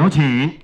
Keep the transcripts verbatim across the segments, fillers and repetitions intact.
ཡོད་ཅིང་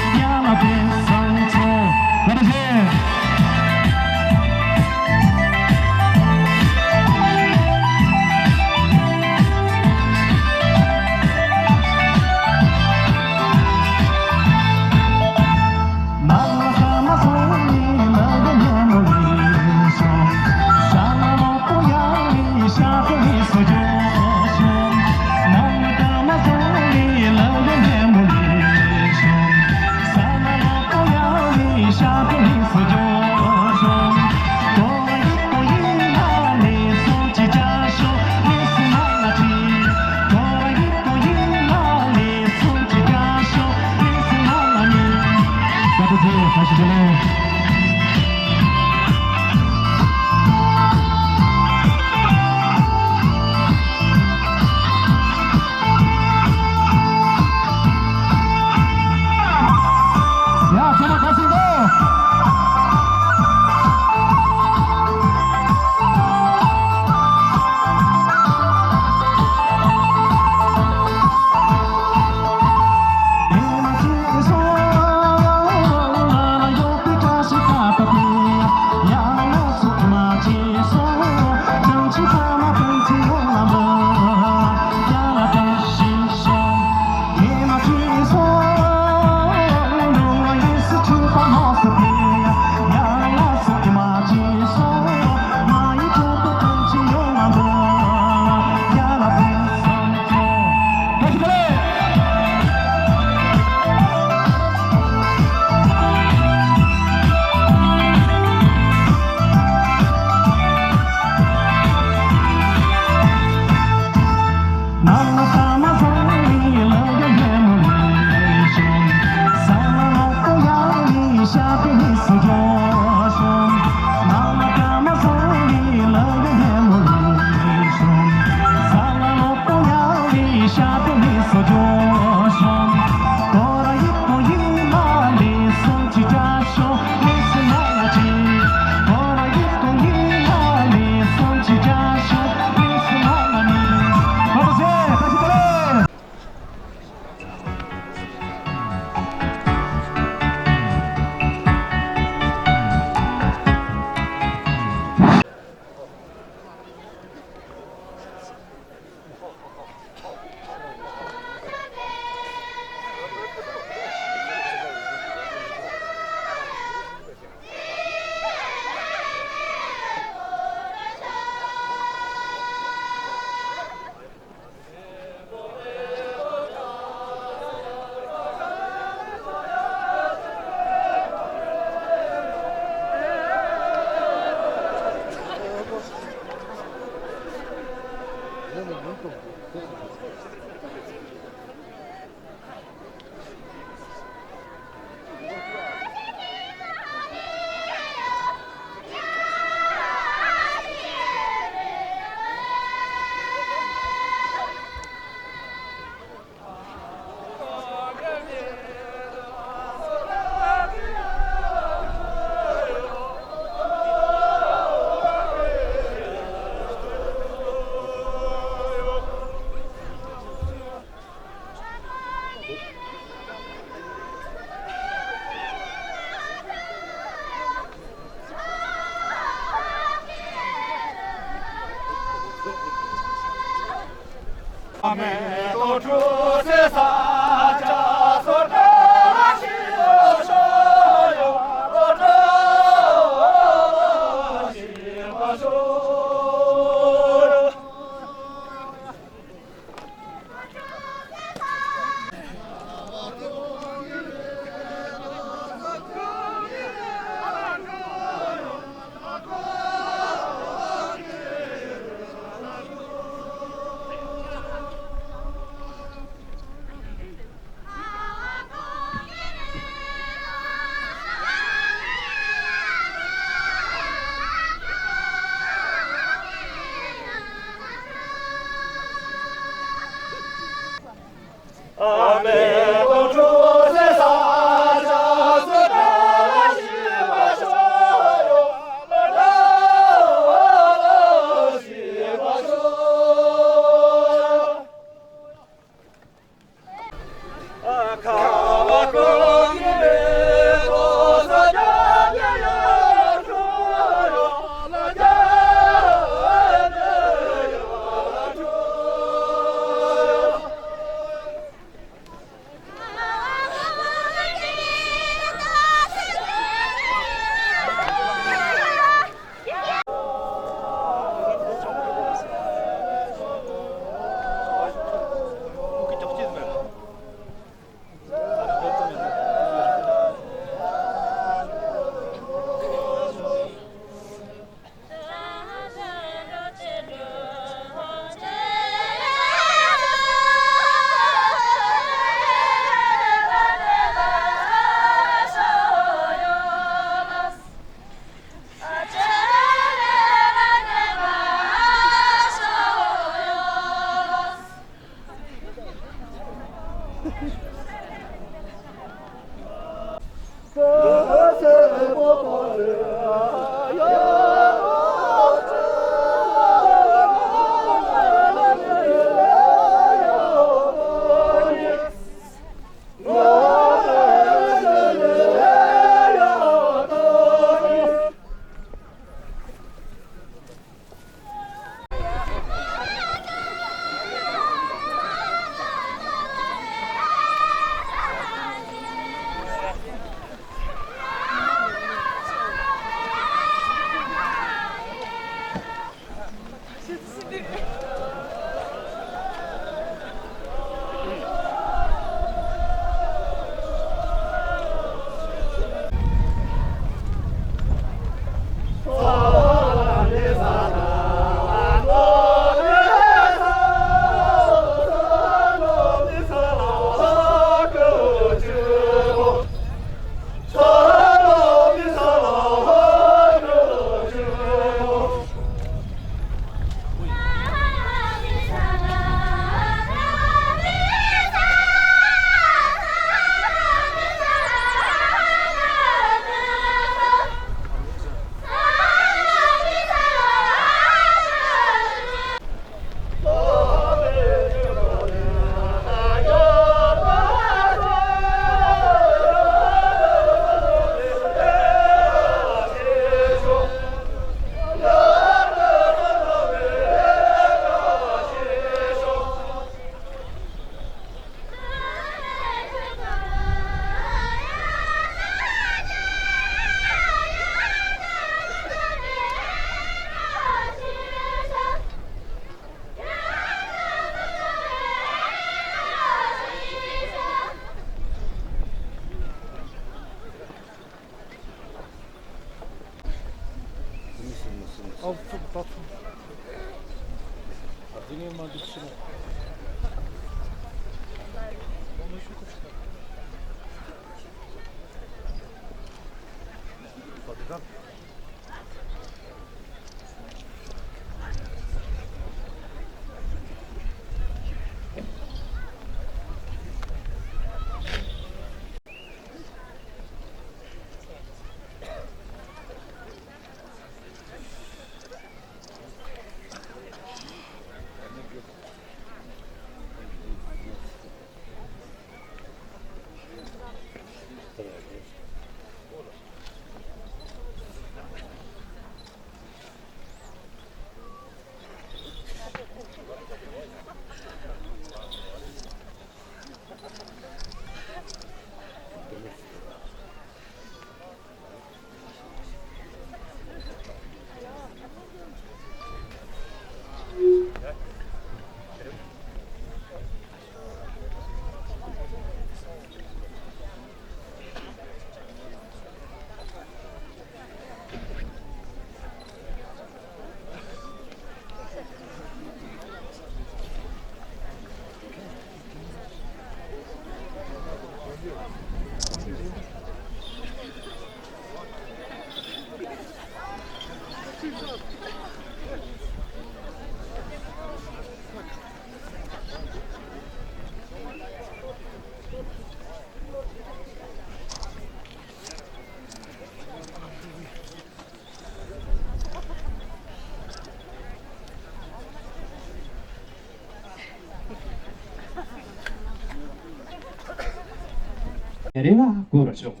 རེ་བ་བསྐོར་ཞོག།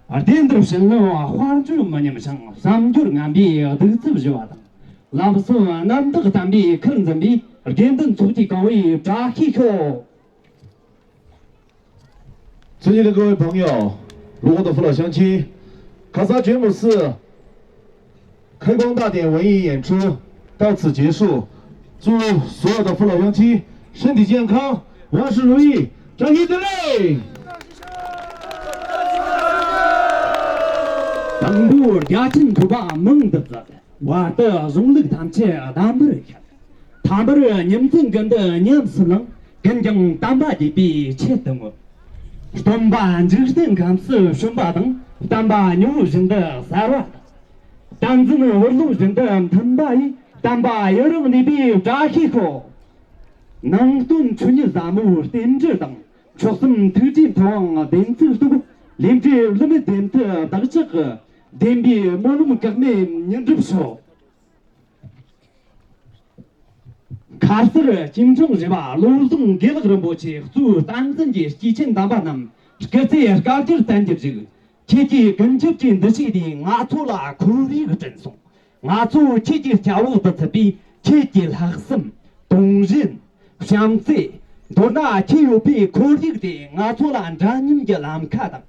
བདེན་བདར་བྱིན་རླབས་དཔལ་འབྱོར་མི་ཉམས་ཤིང་། བསམ་སྦྱོར་ངན་པའི་གདུག་རྩུབ་ཞི་བ་དང་། ལམ་སྲོལ་རྣམ་དག་དམ་པའི་ཁུར་འཛིན་པའི། དགེ་འདུན་ཚོགས་ཀྱིས་གང་བའི་བཀྲ་ཤིས་ཤོག། 尊敬的各位朋友，泸沽的父老乡亲，卡萨觉姆寺开光大典文艺演出到此结束，祝所有的父老乡亲身体健康，万事如意，张一得嘞！དང་པོར་རྒྱ་ཆེན་ཐོས་པ་མང་དུ་བཙལ། བར་དུ་གཞུང་ལུགས་ཐམས་ཅད་གདམས་པར་ཤར། ཐ་མར་ཉིན་མཚན་ཀུན་ཏུ་ཉམས་སུ་བླངས། ཀུན་ཀྱང་དམ་པ་དགྱེས་པའི་ཆེད་དུ་བསྔོ། སྟོན་པ་འཇིག་རྟེན་ཁམས་སུ་བྱོན་པ་དང་། བསྟན་པ་ཉི་འོད་བཞིན་དུ་གསལ་བ་དང་། བསྟན་འཛིན་འོད་ལོ་བཞིན་དུ་མཐུན་པ་ཡིས། བསྟན་པ་ཡུན་རིང་གནས་པའི་བཀྲ་ཤིས་ཤོག། ནང་སྟོན་ཆོས་ཉིད་ཟབ་མོའི་རྟེན་འབྲེལ་དང་། མཆོག་གསུམ་ཐུགས་རྗེའི་མཐུ་དབང་བདེན་ཚིག་སྟོབས། ལས་འབྲས་བསླུ་མེད་བདེན་མཐུ་བདག་ཅག་གི། བདེན་པའི་སྨོན་ལམ་འགག་མེད་མྱུར་འགྲུབ་ཤོག། མཁར་གསར་སྐྱེམས་ཕྲེང་བཞི་པ་བློ་བཟང་དགེ་ལེགས་རིན་པོ་ཆེ་གཙོས་བསྟན་འཛིན་གྱི་སྐྱེས་ཆེན་དམ་པ་རྣམས་སྐུ་ཚེ་བསྐལ་བརྒྱར་བརྟན་གྱུར་ཅིག། ཁྱེད་ཀྱི་ཀུན་ཁྱབ་ཀྱི་འདུ་ཤེས་དེས་ང་ཚོ་ལ་ཁོར་ཡུག་བསྐྲུན་སོང་། ང་ཚོ་ཁྱེད་ཀྱི་སྐྱ་བོ་དུ་ཚུད་པས། ཁྱེད་ཀྱི་ལྷག་བསམ། དུང་ཞེན། བྱམས་བརྩེ། མདོར་ན་ཁྱེད་ཡོད་པའི་ཁོར་ཡུག་དེས་ང་ཚོ་ལ་འདྲ་མཉམ་གྱི་ལམ་ཁ་དང་།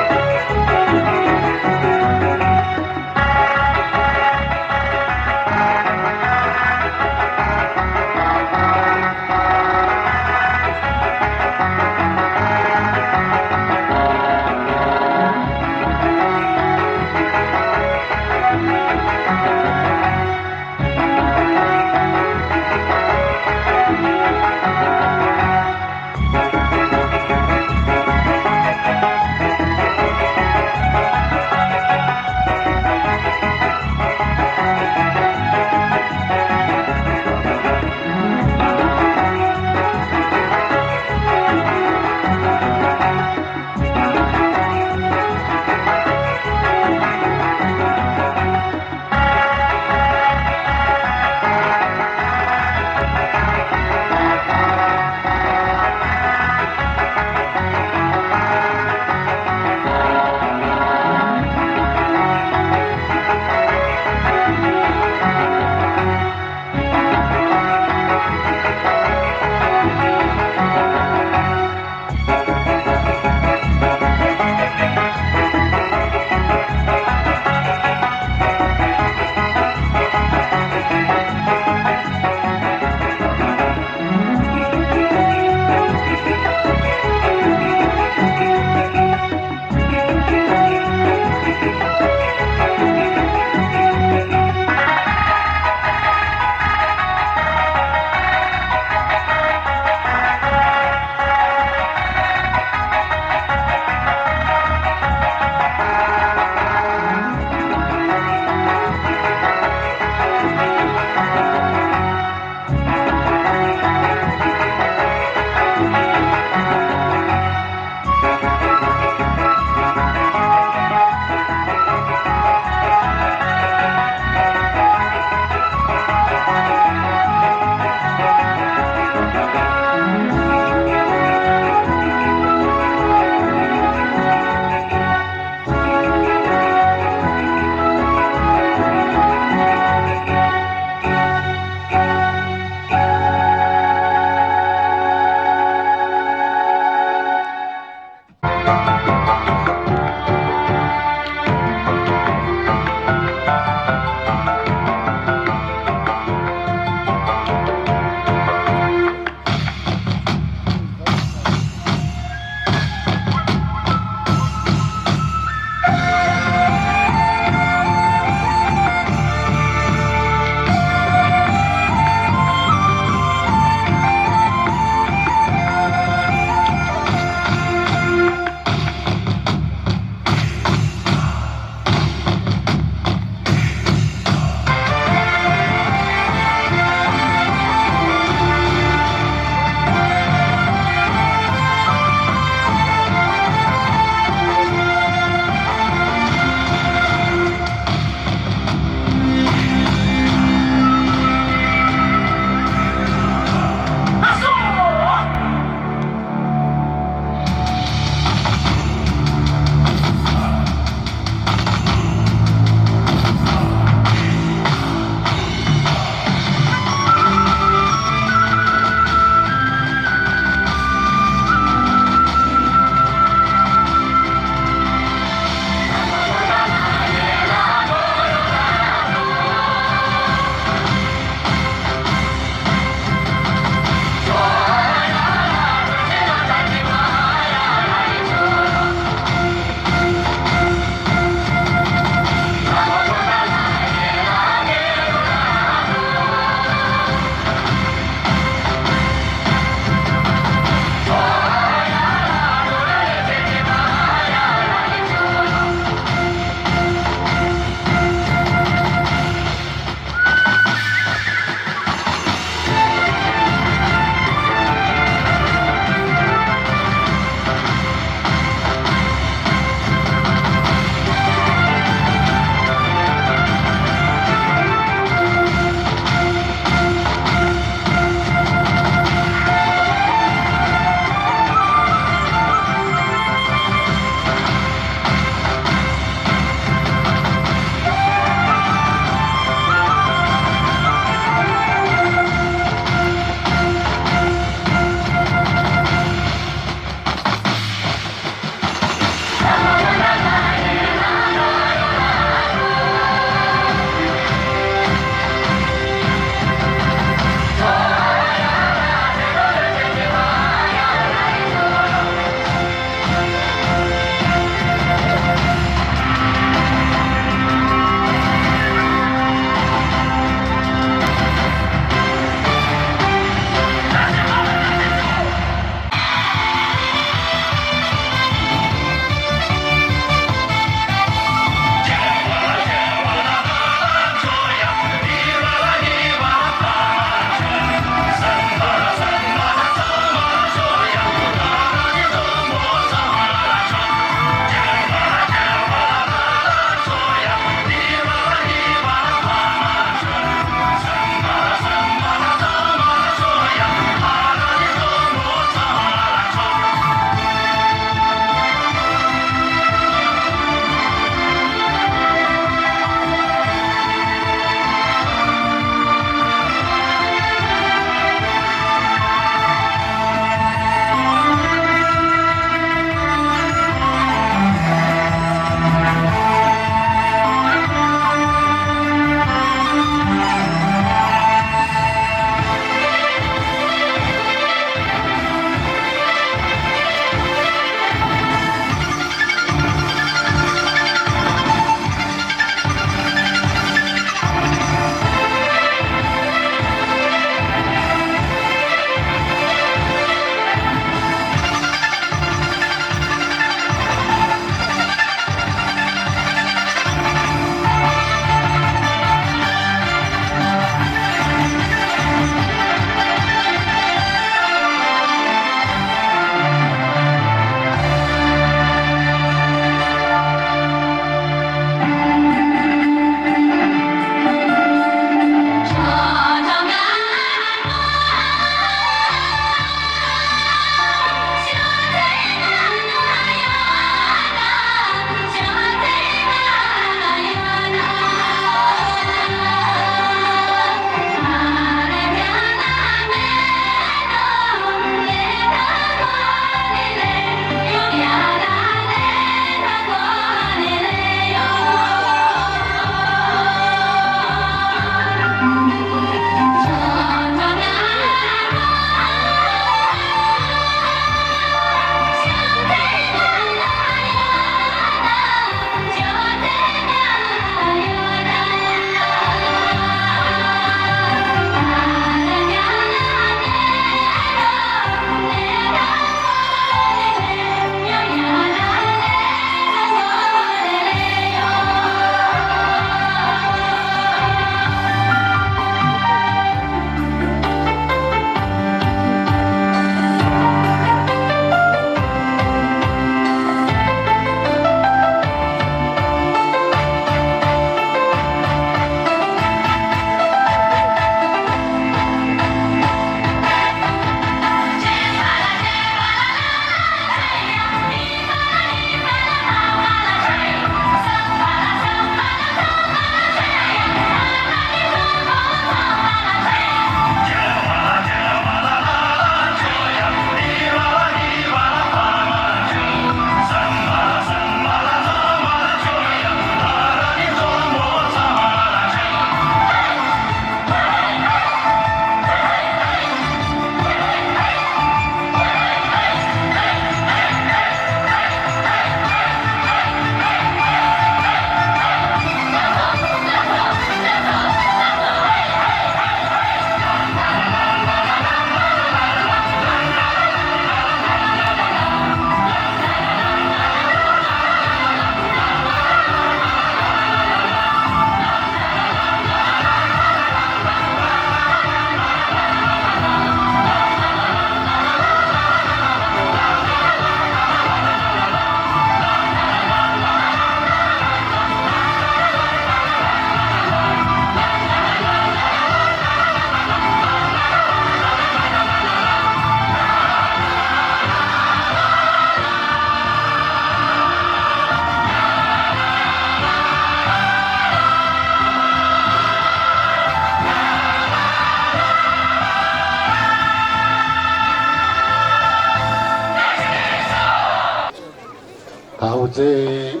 ཟེ།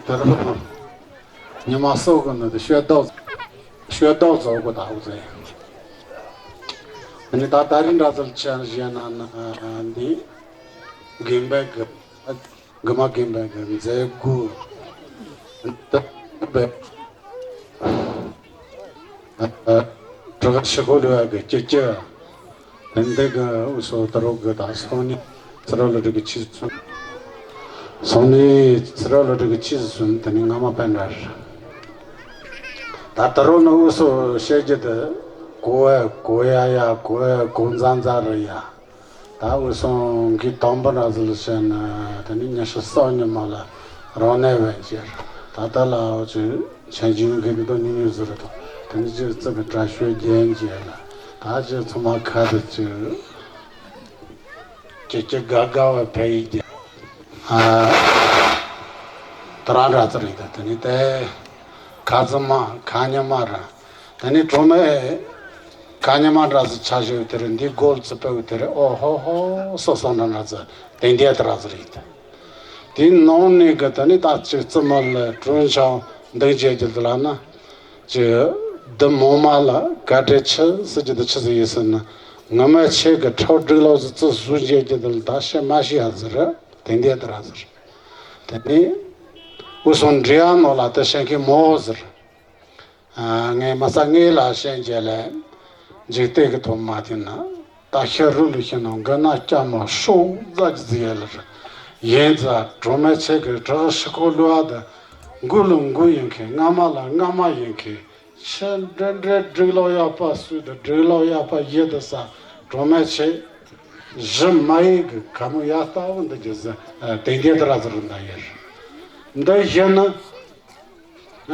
དེར་ཉི་མ་སོགས་ཀྱི་ནི་ཤོད་དོག་ཤོད་དོག་རྫོགས་པ་དག་ཟེ། ཨ་ནི་ད་ད་རིང་འདྲ་ཚུལ་ཆ་བཞག་ན་ནི་འདི་དགོན་པའི་གི་དགོན་པ་དགོན་པའི་གི་མཛད་སྒོ་དེ་བས། ཨ་ཨ་གྲུ་ཁ་ཤི་ཁོ་ལུ་ཡ་གི་ཀྱི་ཀྱི། དེ་འདི་གི་འུ་སོ་ད་རོག་གི་ད་སོང་ནི་ཚི་རོ་ལ་རི་གི་ཆི་སུན། སོང་ནི་ཚི་རོ་ལ་རི་གི་ཆི་སུན་དེ་ནི་ང་མ་པན་ར་ར། ད་ད་རོག་ནི་འུ་སོ་བཤད་རྒྱུ་དེ་གོ་བ་གོ་ཡ་ཡ་གོ་བ་གོ་མཛའ་མཛའ་ར་ཡ། ད་འུ་སོང་གི་དང་པོ་ར་ཟིལ་བཤད་ན་དེ་ནི་ཉི་ཤུ་སོ་ཉི་མ་ལ་རང་གནས་བས་ཅེར། ད་ད་ལ་འུ་ཚོས་ཆན་ཅིང་གི་འདི་དོ་ཉུང་ཉུང་ཟིར་དང་དེ་ནི་ཅི་ཙི་གི་དྲ་ཤོད་རྒྱན་རྒྱན་ལ་ད་ཅི་ཚང་མ་ཁ་དུ་ཅི་ཀྱི་ཀྱི་དགའ་དགའ་བ་ཕེ་ཡི་རྒྱན། ཨ་ད་རང་འདྲ་ཙི་རིག་ད་དེ་ནི་དེ་ཁ་ཙི་མ་ཁ་ཉི་མ་ར། དེ་ནི་གྲོ་མའི་ཁ་ཉི་མ་འདྲ་ཟིག་ཆ་ཞེས་དེར་འདི་སྒོར་ཙི་པའི་དེར་ཨོ་ཧོ་ཧོ་སོ་སོ་འདྲ་འདྲ་ཟིག་དེ་འདི་ལྟར་ཟིག་རེད། དེའི་ནང་ནས་གི་དེ་ནི་ད་ཅིག་ཙི་མ་ལ་གྲོན་ཆང་འདུག་བྱེད་རྒྱུ་དེ་ལ་ན་ཅིག་འདི་མོ་མ་ལ་ག་འདྲ་ཆི་ཟེར་རྒྱུ་དེ་ཆི་ཟིག་ཡིན་ཟེར་ན་ངོ་མ་ཆེ་གི་ཁྲག་སྒྲིག་ལོག་ཟིག་ཙི་བཟོ་བྱེད་རྒྱུ་དེ་ལ་ད་བཤད་མ་ཤེས་ཡ་ཟིག་རེད། དེ་འདི་ལྟར་ཟིག་རེད། དེ་ནི་འུ་སོང་འདྲེ་ཡ་ནོ་ལ་དེ་བཤད་མཁན་མོ་ཟིག་རེད། ངས་མ་ས་ངེས་ལ་ཤན་རྒྱལ་ལས་འཇིག་རྟེན་གྱི་ཐོག་མ་དེ་ན་ད་ཤ་རུ་ལུ་ཤི་ནང་གི་ན་སྐྱ་མོ་ཤོག་རྫ་གི་ཟིག་ཡལ་ལ་ཡིན་ཙ་གྲོ་མ་ཆེ་གི་བྲག་ཤི་ཁོ་ལུ་ཨ་ད་མགུ་ལུ་མགུ་ཡིན་མཁན་རྔ་མ་ལ་རྔ་མ་ཡིན་མཁན་ཆེ་འདྲེ་འདྲེ་སྒྲིག་ལོག་ཡག་པ་སུས་ད་སྒྲིག་ལོག་ཡག་པ་ཡེ་ད་ས་གྲོ་མ་ཆེ་གཞི་མ་ཡིན་གི་ཁ་མོ་ཡ་ལྟ་བུ་འདི་གི་ཟི་དེ་འདི་ད་ར་ཟི་རུ་འདའ་ཡེ་ར་འདི་ཡེ་ན།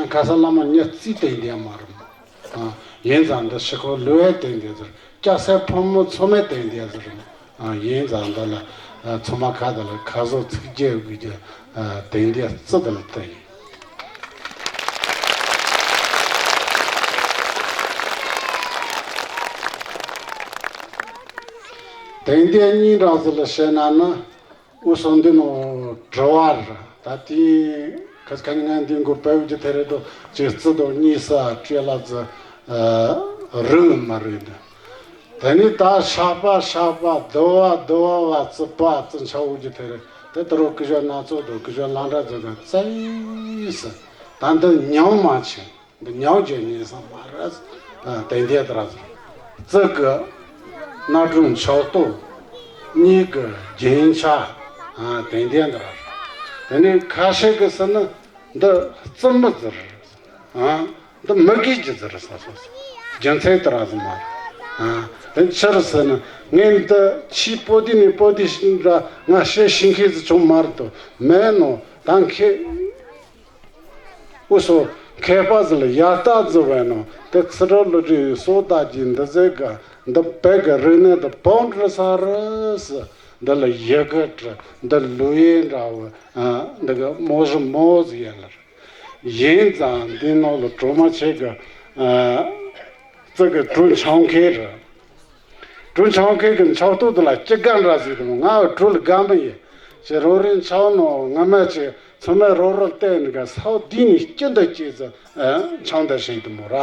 ཁ་ས་བླ་མ་ཉི་རྩིས་དེ་འདྲ་མ་རུང་། ཡིན་ཙང་འདི་ཤི་ཁོ་ལུས་དེ་འདྲ་ཟེར་སྐྱ་སེར་ཕོ་མོ་ཚོ་མེད་དེ་འདྲ་ཟེར། ཡིན་ཙང་འདི་ལ་ཚོ་མ་ཁ་དེ་ལ་ཁ་བཟོ་ཚིག་རྒྱས་དགོས་རྒྱུ་དེ་འདྲ་རྩི་དེ་ལ་ལྟ་ཡིན། དེ་འདྲ་གཉིས་འདྲ་ཟེར་ལ་བཤད་ན་ནི། འུ་སོ་འདི་ནོ་དྲི་བ་ར་ད་དེ་ཁ་ཁ་ཉིན་ང་འདི་མགོ་པའི་རྒྱུ་དེ་རེད་དོ་ཅེས་རྩི་དོ་གཉིས་ས་བྲེ་ལ་ཙི་རུ་མ་རུ་འདི། དེ་ནི་ད་ཤ་པ་ཤ་པ་དུ་བ་དུ་བ་བ་ཙི་པ་ཙི་འཆའ་འུ་རྒྱུ་དེ་རེད་དེ་དུ་རོ་ཀི་ཞོ་སྣ་ཚོགས་དོ་ཀི་ཞོ་ལང་འདྲ་ཙི་ག་ཙི་ཡིས་ད་འདི་ཉམས་མ་ཆེ། འདི་ཉག་བརྗོད་ཉན་བསམ་མ་རེད། དེ་འདྲ་དེ་ར་རྩི་གི་སྣ་དྲུང་ཕྱག་ཏོ། གཉིས་ཀྱི་རྒྱན་ཆ། དེ་འདྲ་དེ་ར། དེ་ནས་ཁ་ཤས་ཀྱི་ཟེར་ན་འདི་རྩི་མི་ཟེར། འདི་མི་དགེ་རྒྱུ་ཟེར་ས་སོ་སོ། རྒྱུ་མཚན་དེ་ར་ཟེར་མ་རེད། དེ་ཕྱིར་ཟེར་ན་ངས་འདི་ཕྱིའི་པོ་ཏི་ནས་པོ་ཏི་ཞིག་འདྲ་ང་བཤད་ཤེས་མཁན་ཟིག་བྱུང་མ་རེད་དོ་མེད་ནོ་ད་མཁས། འུ་སོ་མཁས་པ་ཟིག་ལ་ཡ་ལྟ་ཟིག་བས་ནོ་དེ་ཚི་རོ་ལུ་རི་སོ་ད་ཀྱི་འདི་ཟེ་ག་འདི་བེ་ག་རི་ནས་འདི་བོང་གྲི་ས་རི་སི་འདི་ལ་ཡི་གེ་གྲི་འདི་ལུ་ཡེ་འདྲ་བོ་འདི་ག་མོ་ཟི་མོ་ཟི་ཡེ་ལ་ཡིན་ཙང་འདི་ནོ་ལ་གྲོ་མ་ཆེ་ག་ཙི་གི་གྲུ་འཆང་མཁན་རེད། གྲུ་འཆང་མཁན་གྱི་འཆང་སྟོད་དེ་ལ་སྐྱི་རྒན་འདྲ་ཟིག་དང་ང་གྲུ་ལ་རྒན་པ་ཡིན། ཅེས་རོ་རེ་འཆང་ནོ་ང་མ་ཅེ་ཚོ་མ་རོ་རོ་བལྟས་ནི་ག་ས་བོ་དེ་ནི་སྐྱི་འདི་སྐྱེས་ཙི་འཆང་འདི་ཞིག་དུ་མོ་ར།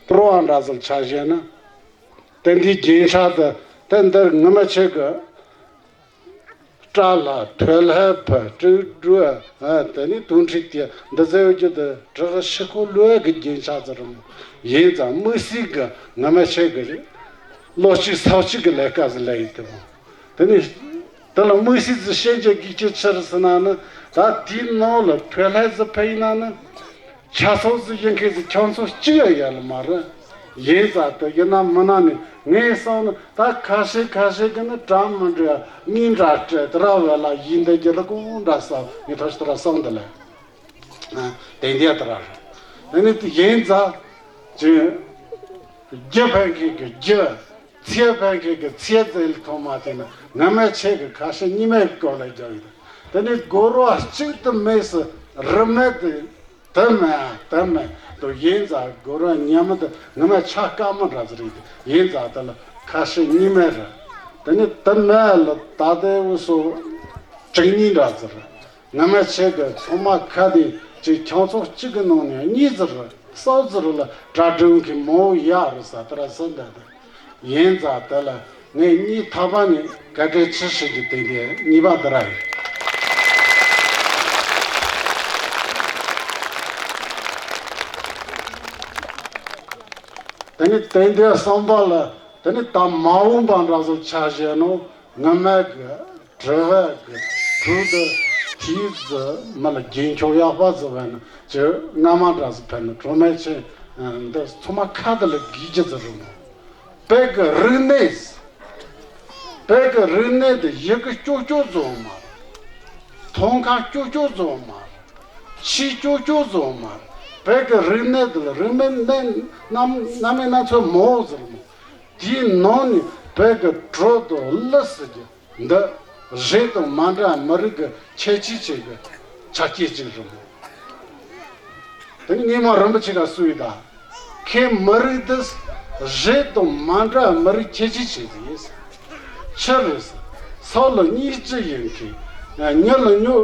རོ་བ་འདྲ་ཟིག་ཆ་བཞག་ན། དེ་འདི་རྒྱན་ཆ་དེ་དེ་འདིར་ང་མ་ཆེ་གི་སྐྲ་ལྷ་ཐོད་ལྷ་ཕུ་སྤྲེའུ་སྤྲེའུ་ཨ་དེ་ནི་དུང་ཁྲི་དེ་འདི་ཟེར་རྒྱུ་དེ་བྲག་ཤི་ཁོ་ལོས་གི་རྒྱན་ཆ་ཟེར་རམ་ཡིན་ཙང་དམིགས་བསལ་གི་ང་མ་ཆེ་གི་ལོ་གཅིག་ཚོ་གཅིག་གི་ལས་ཀ་ཟིག་ལས་ཡིན་དེ་མོ། དེ་ནི་དེ་ལ་དམིགས་བསལ་ཟིག་བཤད་རྒྱུ་གི་ཅི་ཕྱིར་ཟེར་ན་ནི་ད་དེའི་ནང་ལ་ཐོད་ལྷ་ཟིག་ཕེ་ཡིན་ན་ནི། ཆ་ཚང་ཟིག་ཡིན་མཁན་ཟིག་ཁྱོད་ཚོ་གཅིག་ཡ་ཡ་ལ་མ་རེད། ཡིན་ཙང་དེ་ཡིན་ན་མིན་ན་ནི་ངས་བསམ་ན་ད་ཁ་ཤས་ཁ་ཤས་ཀྱི་ནི་གྲངས་མི་འདྲ་ངའི་འདྲ་སྤྲད་དེ་ར་བ་ལ་ཡིན་འདི་རྒྱུ་ལ་ཀུན་འདྲ་བསམ་ངས་ཐོག་ཤི་དེ་ར་བསམ་འདི་ལ་དེ་འདི་ཡ་དེ་ར་རེད། དེ་ནི་དེ་ཡིན་ཙང་ཅི་རྒྱུ་ཕན་མཁན་གྱི་རྒྱུ། ཚེ་ཕན་མཁན་གྱི་ཚེ་ཟེར་ལ་ཐོག་མ་དེ་ནི་ང་མ་ཆེ་གི་ཁ་ཤས་གཉིས་མེད་སྐོར་ལ་རྒྱག་ཡོད། དེ་ནི་སྒོ་ར་གཅིག་ཏུ་མེད་སི་རི་མེད་དེ་དེ་མེད་དེ་མེད་དུ་ཡིན་ཙང་སྒོ་ར་ཉམས་དེ་ང་མ་ཆ་དཀའ་མོ་འདྲ་ཟིག་རེད་ཡིན་ཙང་དེ་ལ་ཁ་ཤས་གཉིས་མེད་རེད། དེ་ནི་དེ་མེད་ལ་ད་ལྟའི་འུ་སོ་དྲུག་གཉིས་འདྲ་ཟིག་རེད། ངོ་མ་ཆེ་གི་ཚང་མ་ཁ་དེ་ཅིག་ཁྱང་ཚོགས་གཅིག་གི་ནང་ནས་གཉིས་ཙི་རུ་གསུམ་ཙི་རུ་ལ་གྲ་སྒྲིག་མཁན་མང་བོ་ཡོད་རེད་ས་དེ་ར་སུ་འདི་དེ་ཡིན་ཙང་དེ་ལ་ངས་སྙིང་ཐག་པ་ནས་བཀའ་དྲིན་ཆེ་ཞུ་རྒྱུ་དེ་འདི་གཉིས་པ་དེ་ར་ཡིན། དེ་ནི་དེ་འདི་གསུམ་པ་ལ་དེ་ནི་ད་མ་འོངས་པ་འདྲ་བཟོ་ཆ་བཞག་ནོ། ངོ་མ་གི་དྲི་བ་གི་དྲུག་དེ་དེའི་ཟི་མ་ལ་རྒྱུན་འཁྱོངས་ཡག་པ་ཟི་བས་ན་ཅི་སྔ་མ་འདྲ་ཟི་ཕན་ན་གྲོ་མེ་ཆེ་འདི་ཚང་མ་ཁ་དེ་ལ་གིས་ཀྱི་ཟི་རུ་མོ། བོད་གི་རིག་གནས་བོད་གི་རིག་གནས་དེ་ཡི་གེ་ཀྱོག་ཀྱོག་ཟོ་མ་རེད། ཐང་ཁ་ཀྱོག་ཀྱོག་ཟོ་མ་རེད། ཆི་ཀྱོག་ཀྱོག་ཟོ་མ་རེད། བོད་གི་རིག་གནས་དེ་ལ་རིག་གནས་གནས་རྣམ་རྣམ་སྨིན་སྣ་ཚོགས་མང་ཟེར་མོ། དེའི་ནང་ནས་བོད་ཀྱི་བྲོ་དང་གླུ་ཟེར་རྒྱུ་འདི་རིགས་དང་མ་འདྲ་མི་རིགས་ཀྱི་ཁྱད་ཆོས་ཅིག་གི་ཆ་རྐྱེན་ཅིག་རེད་མོ། དེ་ནི་ངས་མ་རིན་པོ་ཆེ་ག་གསུངས་ཡོད་ད། ཁྱེད་མི་རིགས་འདི་རིགས་དང་མ་འདྲ་མི་རིགས་ཁྱད་ཆོས་ཅིག་རེད། ཆི་རེད། སོག་ལ་གཉིས་ཅི་ཡིན་མཁན། ཉི་ལ་ཉོ་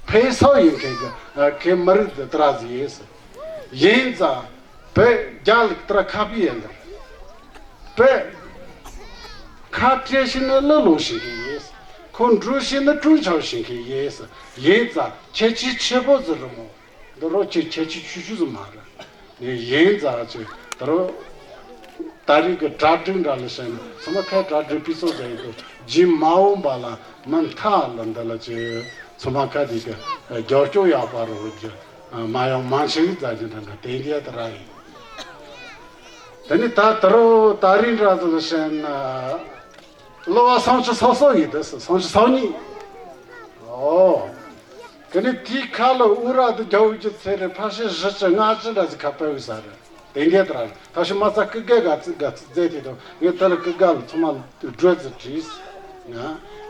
ཕེ་སོག་ཡིན་མཁན་གི་ཁྱེད་མི་རིགས་འདི་དེ་ར་ཟིག་ཡིན། ཡིན་ཙང་། བོད་རྒྱ་ལ་ཏྲ་ཁ་པི་ཡན་ལ། བོད་ཁ་བྲལ་ཤེས་ན་ལ་ལོ་ཤེས་ཀྱི་ཡིན། ཁོ་འགྲོ་ཤེས་ན་གྲོན་ཆོག་ཤེས་ཀྱི་ཡིན། ཡིན་ཙང་ཁྱད་ཆོས་ཆེ་པོ་ཟེར་རུ་མོ། འདི་རོ་ཁྱེད་ཁྱད་ཆོས་ཆུ་ཆུ་ཟེར་མ་རེད། ངས་ཡིན་ཙང་ཅི་ད་རོ་ད་རིང་གི་གྲ་སྒྲིག་འདྲ་ལ་བཤད་ན་ཚང་མ་ཁའི་གྲ་སྒྲིག་སྤུས་ཚོགས་ཟེར་ཡོད་དོ་རྗེས་མ་འོངས་པ་ལ་མི་མཐའ་ལ་འདི་ལ་ཅི་ཚང་མ་ཁ་དེ་གི་རྒྱབ་སྐྱོར་ཡག་པ་རོ་རྒྱུ། མ་ཡང་མང་ཆེ་བའི་རྫ་ཆེན་ཐང་ག་དེ་འདྲ་དེ་ར་ཡིན། དེ་ནི་ད་དུ་རུ་ད་རིང་འདྲ་ཟིག་བཤད་ན། གློ་བ་སུམ་ཅུ་སོ་སོ་ཡིན་དུ་སུམ་ཅུ་སོ་གཉིས། ཨོ། དེ་ནི་དེའི་ཁ་ལ་ཨུ་ར་དུ་རྒྱ་བོད་ཀྱི་ཚེ་རེ་ཕ་ཤི་བཞི་ཅུ་ལྔ་ཅུ་འདྲ་ཟིག་ཁ་པའི་ས་རེད། དེ་འདྲ་དེ་ར་ཡིན། ད་ཤི་མ་ཚ་ཀི་གེ་ག་ཚི་ག་ཚི་རྫས་དེ་དང་ངས་དེ་ལ་ཀི་གེ་ལ་ཚང་མ་སྒྲོས་ཚི་བྲིས།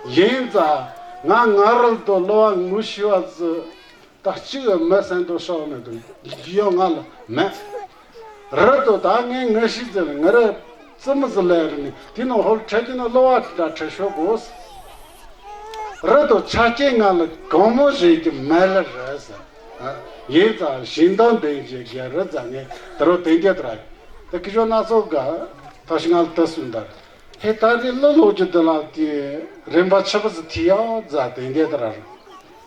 ཡིན་ཙང་ང་ང་རལ་དུ་གློ་བ་ངུ་ཤི་བ་ཟིག་ད་གཅིག་མི་སེམས་དུ་ཤོག་ནས་དུ་རྒྱུ་ཡོང་ང་ལ་མེད། རི་དུ་ད་ངས་ངི་ཤི་ཟེར་ང་ར་ཙི་མི་ཟི་ལས་རི་ནི་དེ་ནང་ཧོལ་ཁྲ་གི་ན་གློ་བ་ད་ཁྲ་ཤོག་གོ། རི་དུ་ཆ་རྐྱེན་ང་ལ་གང་མོ་རེད་ཀྱི་མེད་ལ་རེད་ཟེར། ཡིན་ཙང་ཞིང་དང་ལྡན་གྱི་རྒྱལ་རི་ཙང་ངས་དེ་རུ་དེ་འདྲ་དུ་ར་ཡིན། དེ་ཁི་ཤོ་སྣ་ཚོགས་ག་ཐ་ཤི་ང་ལ་དུ་སུན་དར། ཧེ་ད་རེས་ལོ་ལོ་རྒྱུ་འདི་ལ་དེ་རིམ་པ་ཆི་བ་ཟི་ཐི་ཡག་རྫ་དེ་འདྲ་དེ་ར་རུ།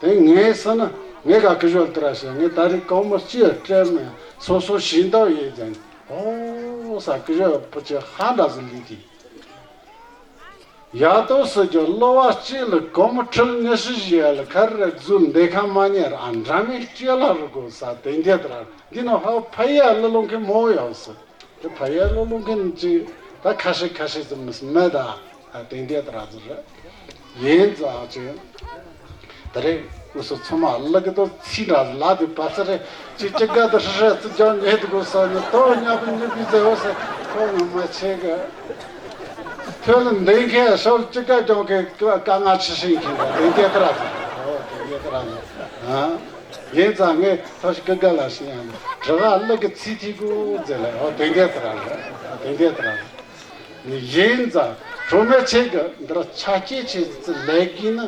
དེ་ངས་ཟེར་ན་ངས་ག་ཀི་ཞོར་དེ་ར་བཤད་ངས་ད་རེས་གང་མོ་སྤྱི་སྤྲད་མེད་སོ་སོ་ཞིང་འདབ་ཡས་ཙན་ཨོ་ས་ཀི་ཞོར་བུ་ཆེ་ཧ་འདྲ་ཟི་ལི་དེ། ཡག་ཏོ་ཟེར་རྒྱུ་གློ་བ་སྤྱི་ལ་གང་མོ་ཁྲིལ་ཉི་ཤུ་བཞི་ཡ་ལ་ཁ་རེ་རྫུ་འདེ་ཁ་མ་ཉེ་ར་ཨ་འདྲ་མེད་སྤྱི་ལ་རུ་གོ་ས་དེ་འདྲ་དེ་ར་འདི་ནང་ཧ་ཕ་ཡ་ལ་ལོང་གི་མོ་ཡོང་ཟེར། དེ་ཕ་ཡ་ལོ་ལོང་གི་ཅིག་ད་ཁ་ཤས་ཁ་ཤས་ཙམ་མི་སྲིད་མེད་ད། ཨ་དེ་འདྲ་དེ་ར་ཟེར་རེད། ཡིན་ཙང་ཅིག་ད་རེས་ངུ་སོ་ཚོ་མ་ལ་གི་དོ་ཚི་འདྲ་ལ་དེ་བ་ཚ་རེ་ཅིག་ཅི་ག་དུ་ཧྲི་ཧྲི་ཙི་ཅང་ཉེ་དུ་གོ་ས་ནི་དོ་ཉ་པུ་ཉི་པི་ཟེ་བ་ས་ཁོ་ངུ་མ་ཆེ་གི་ཐོད་ལ་འདེང་མཁན་ཤོར་ཅི་ག་ཅང་གི་དཀའ་ངལ་ཆེ་ཤིང་མཁན་ད་དེ་འདྲ་དེ་ར་ཟེར། ཨོ་དེ་འདྲ་དེ་ར་ཟེར། ཨ། ཡིན་ཙང་ངས་ཐོ་ཞིག་ཀི་ག་ལ་ཞིག་ཡང་དྲི་བ་ཀླུ་གི་ཚིག་ཐིག་གུ་ཟེར་ལ་ཨོ་དེ་འདྲ་དེ་ར་རེད། དེ་འདྲ་དེ་ར་རེད། ཡིན་ཙང་གྲོ་མེ་ཆེ་གི་འདིར་ཆ་སྐྱེ་ཆེ་ཙི་ལས་ཀྱི་ནི་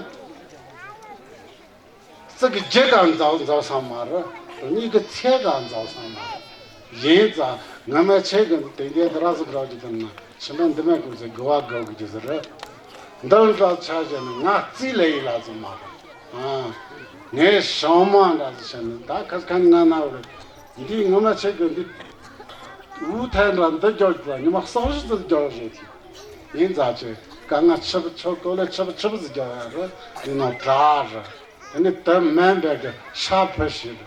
ཙི་གི་རྒྱུ་གང་མཛའ་མཛའ་བསམ་མ་རེད། གཉིས་ཀྱི་ཚེ་གང་མཛའ་བསམ་མ་རེད། ཡིན་ཙང་ང་མེ་ཆེ་གི་དེ་འདྲ་དེ་ར་ཟིག་རག་གི་དེ་ན་ཕྱི་མ་འདི་མེད་ཀུན་ཟེར་དགུ་བ་དགོས་གི་རྒྱུ་ཟེར་རེད། འདི་འདྲ་ཆ་བཞག་ན་ང་རྩིས་ལས་ཡིན་ལ་ཟིག་མ་རེད། ཨ། ངས་ཞང་མ་འདྲ་ཟིག་བྱས་ནས་ད་ཁ་ཁ་ནི་ང་ན་བ་རེད། འདི་ངོ་མ་ཆེ་གི་འདི། འུ་ཐལ་འདྲ་འདི་རྒྱག་རྒྱུ་ཉི་མ་གསང་བཞི་ཙམ་རྒྱག་རེད་དེ། ཡིན་ཙང་ཆེ་དཀའ་ངལ་ཆེ་བ་ཆེ་བ་ཀོ་ལེ་ཆེ་བ་ཆེ་བ་ཟིག་རྒྱག་ཡ་རེད་འདི་ནང་གྲགས་རེད། དེ་ནི་དེ་མིན་པའི་གི་ཤ་ཕུ་ཞིག་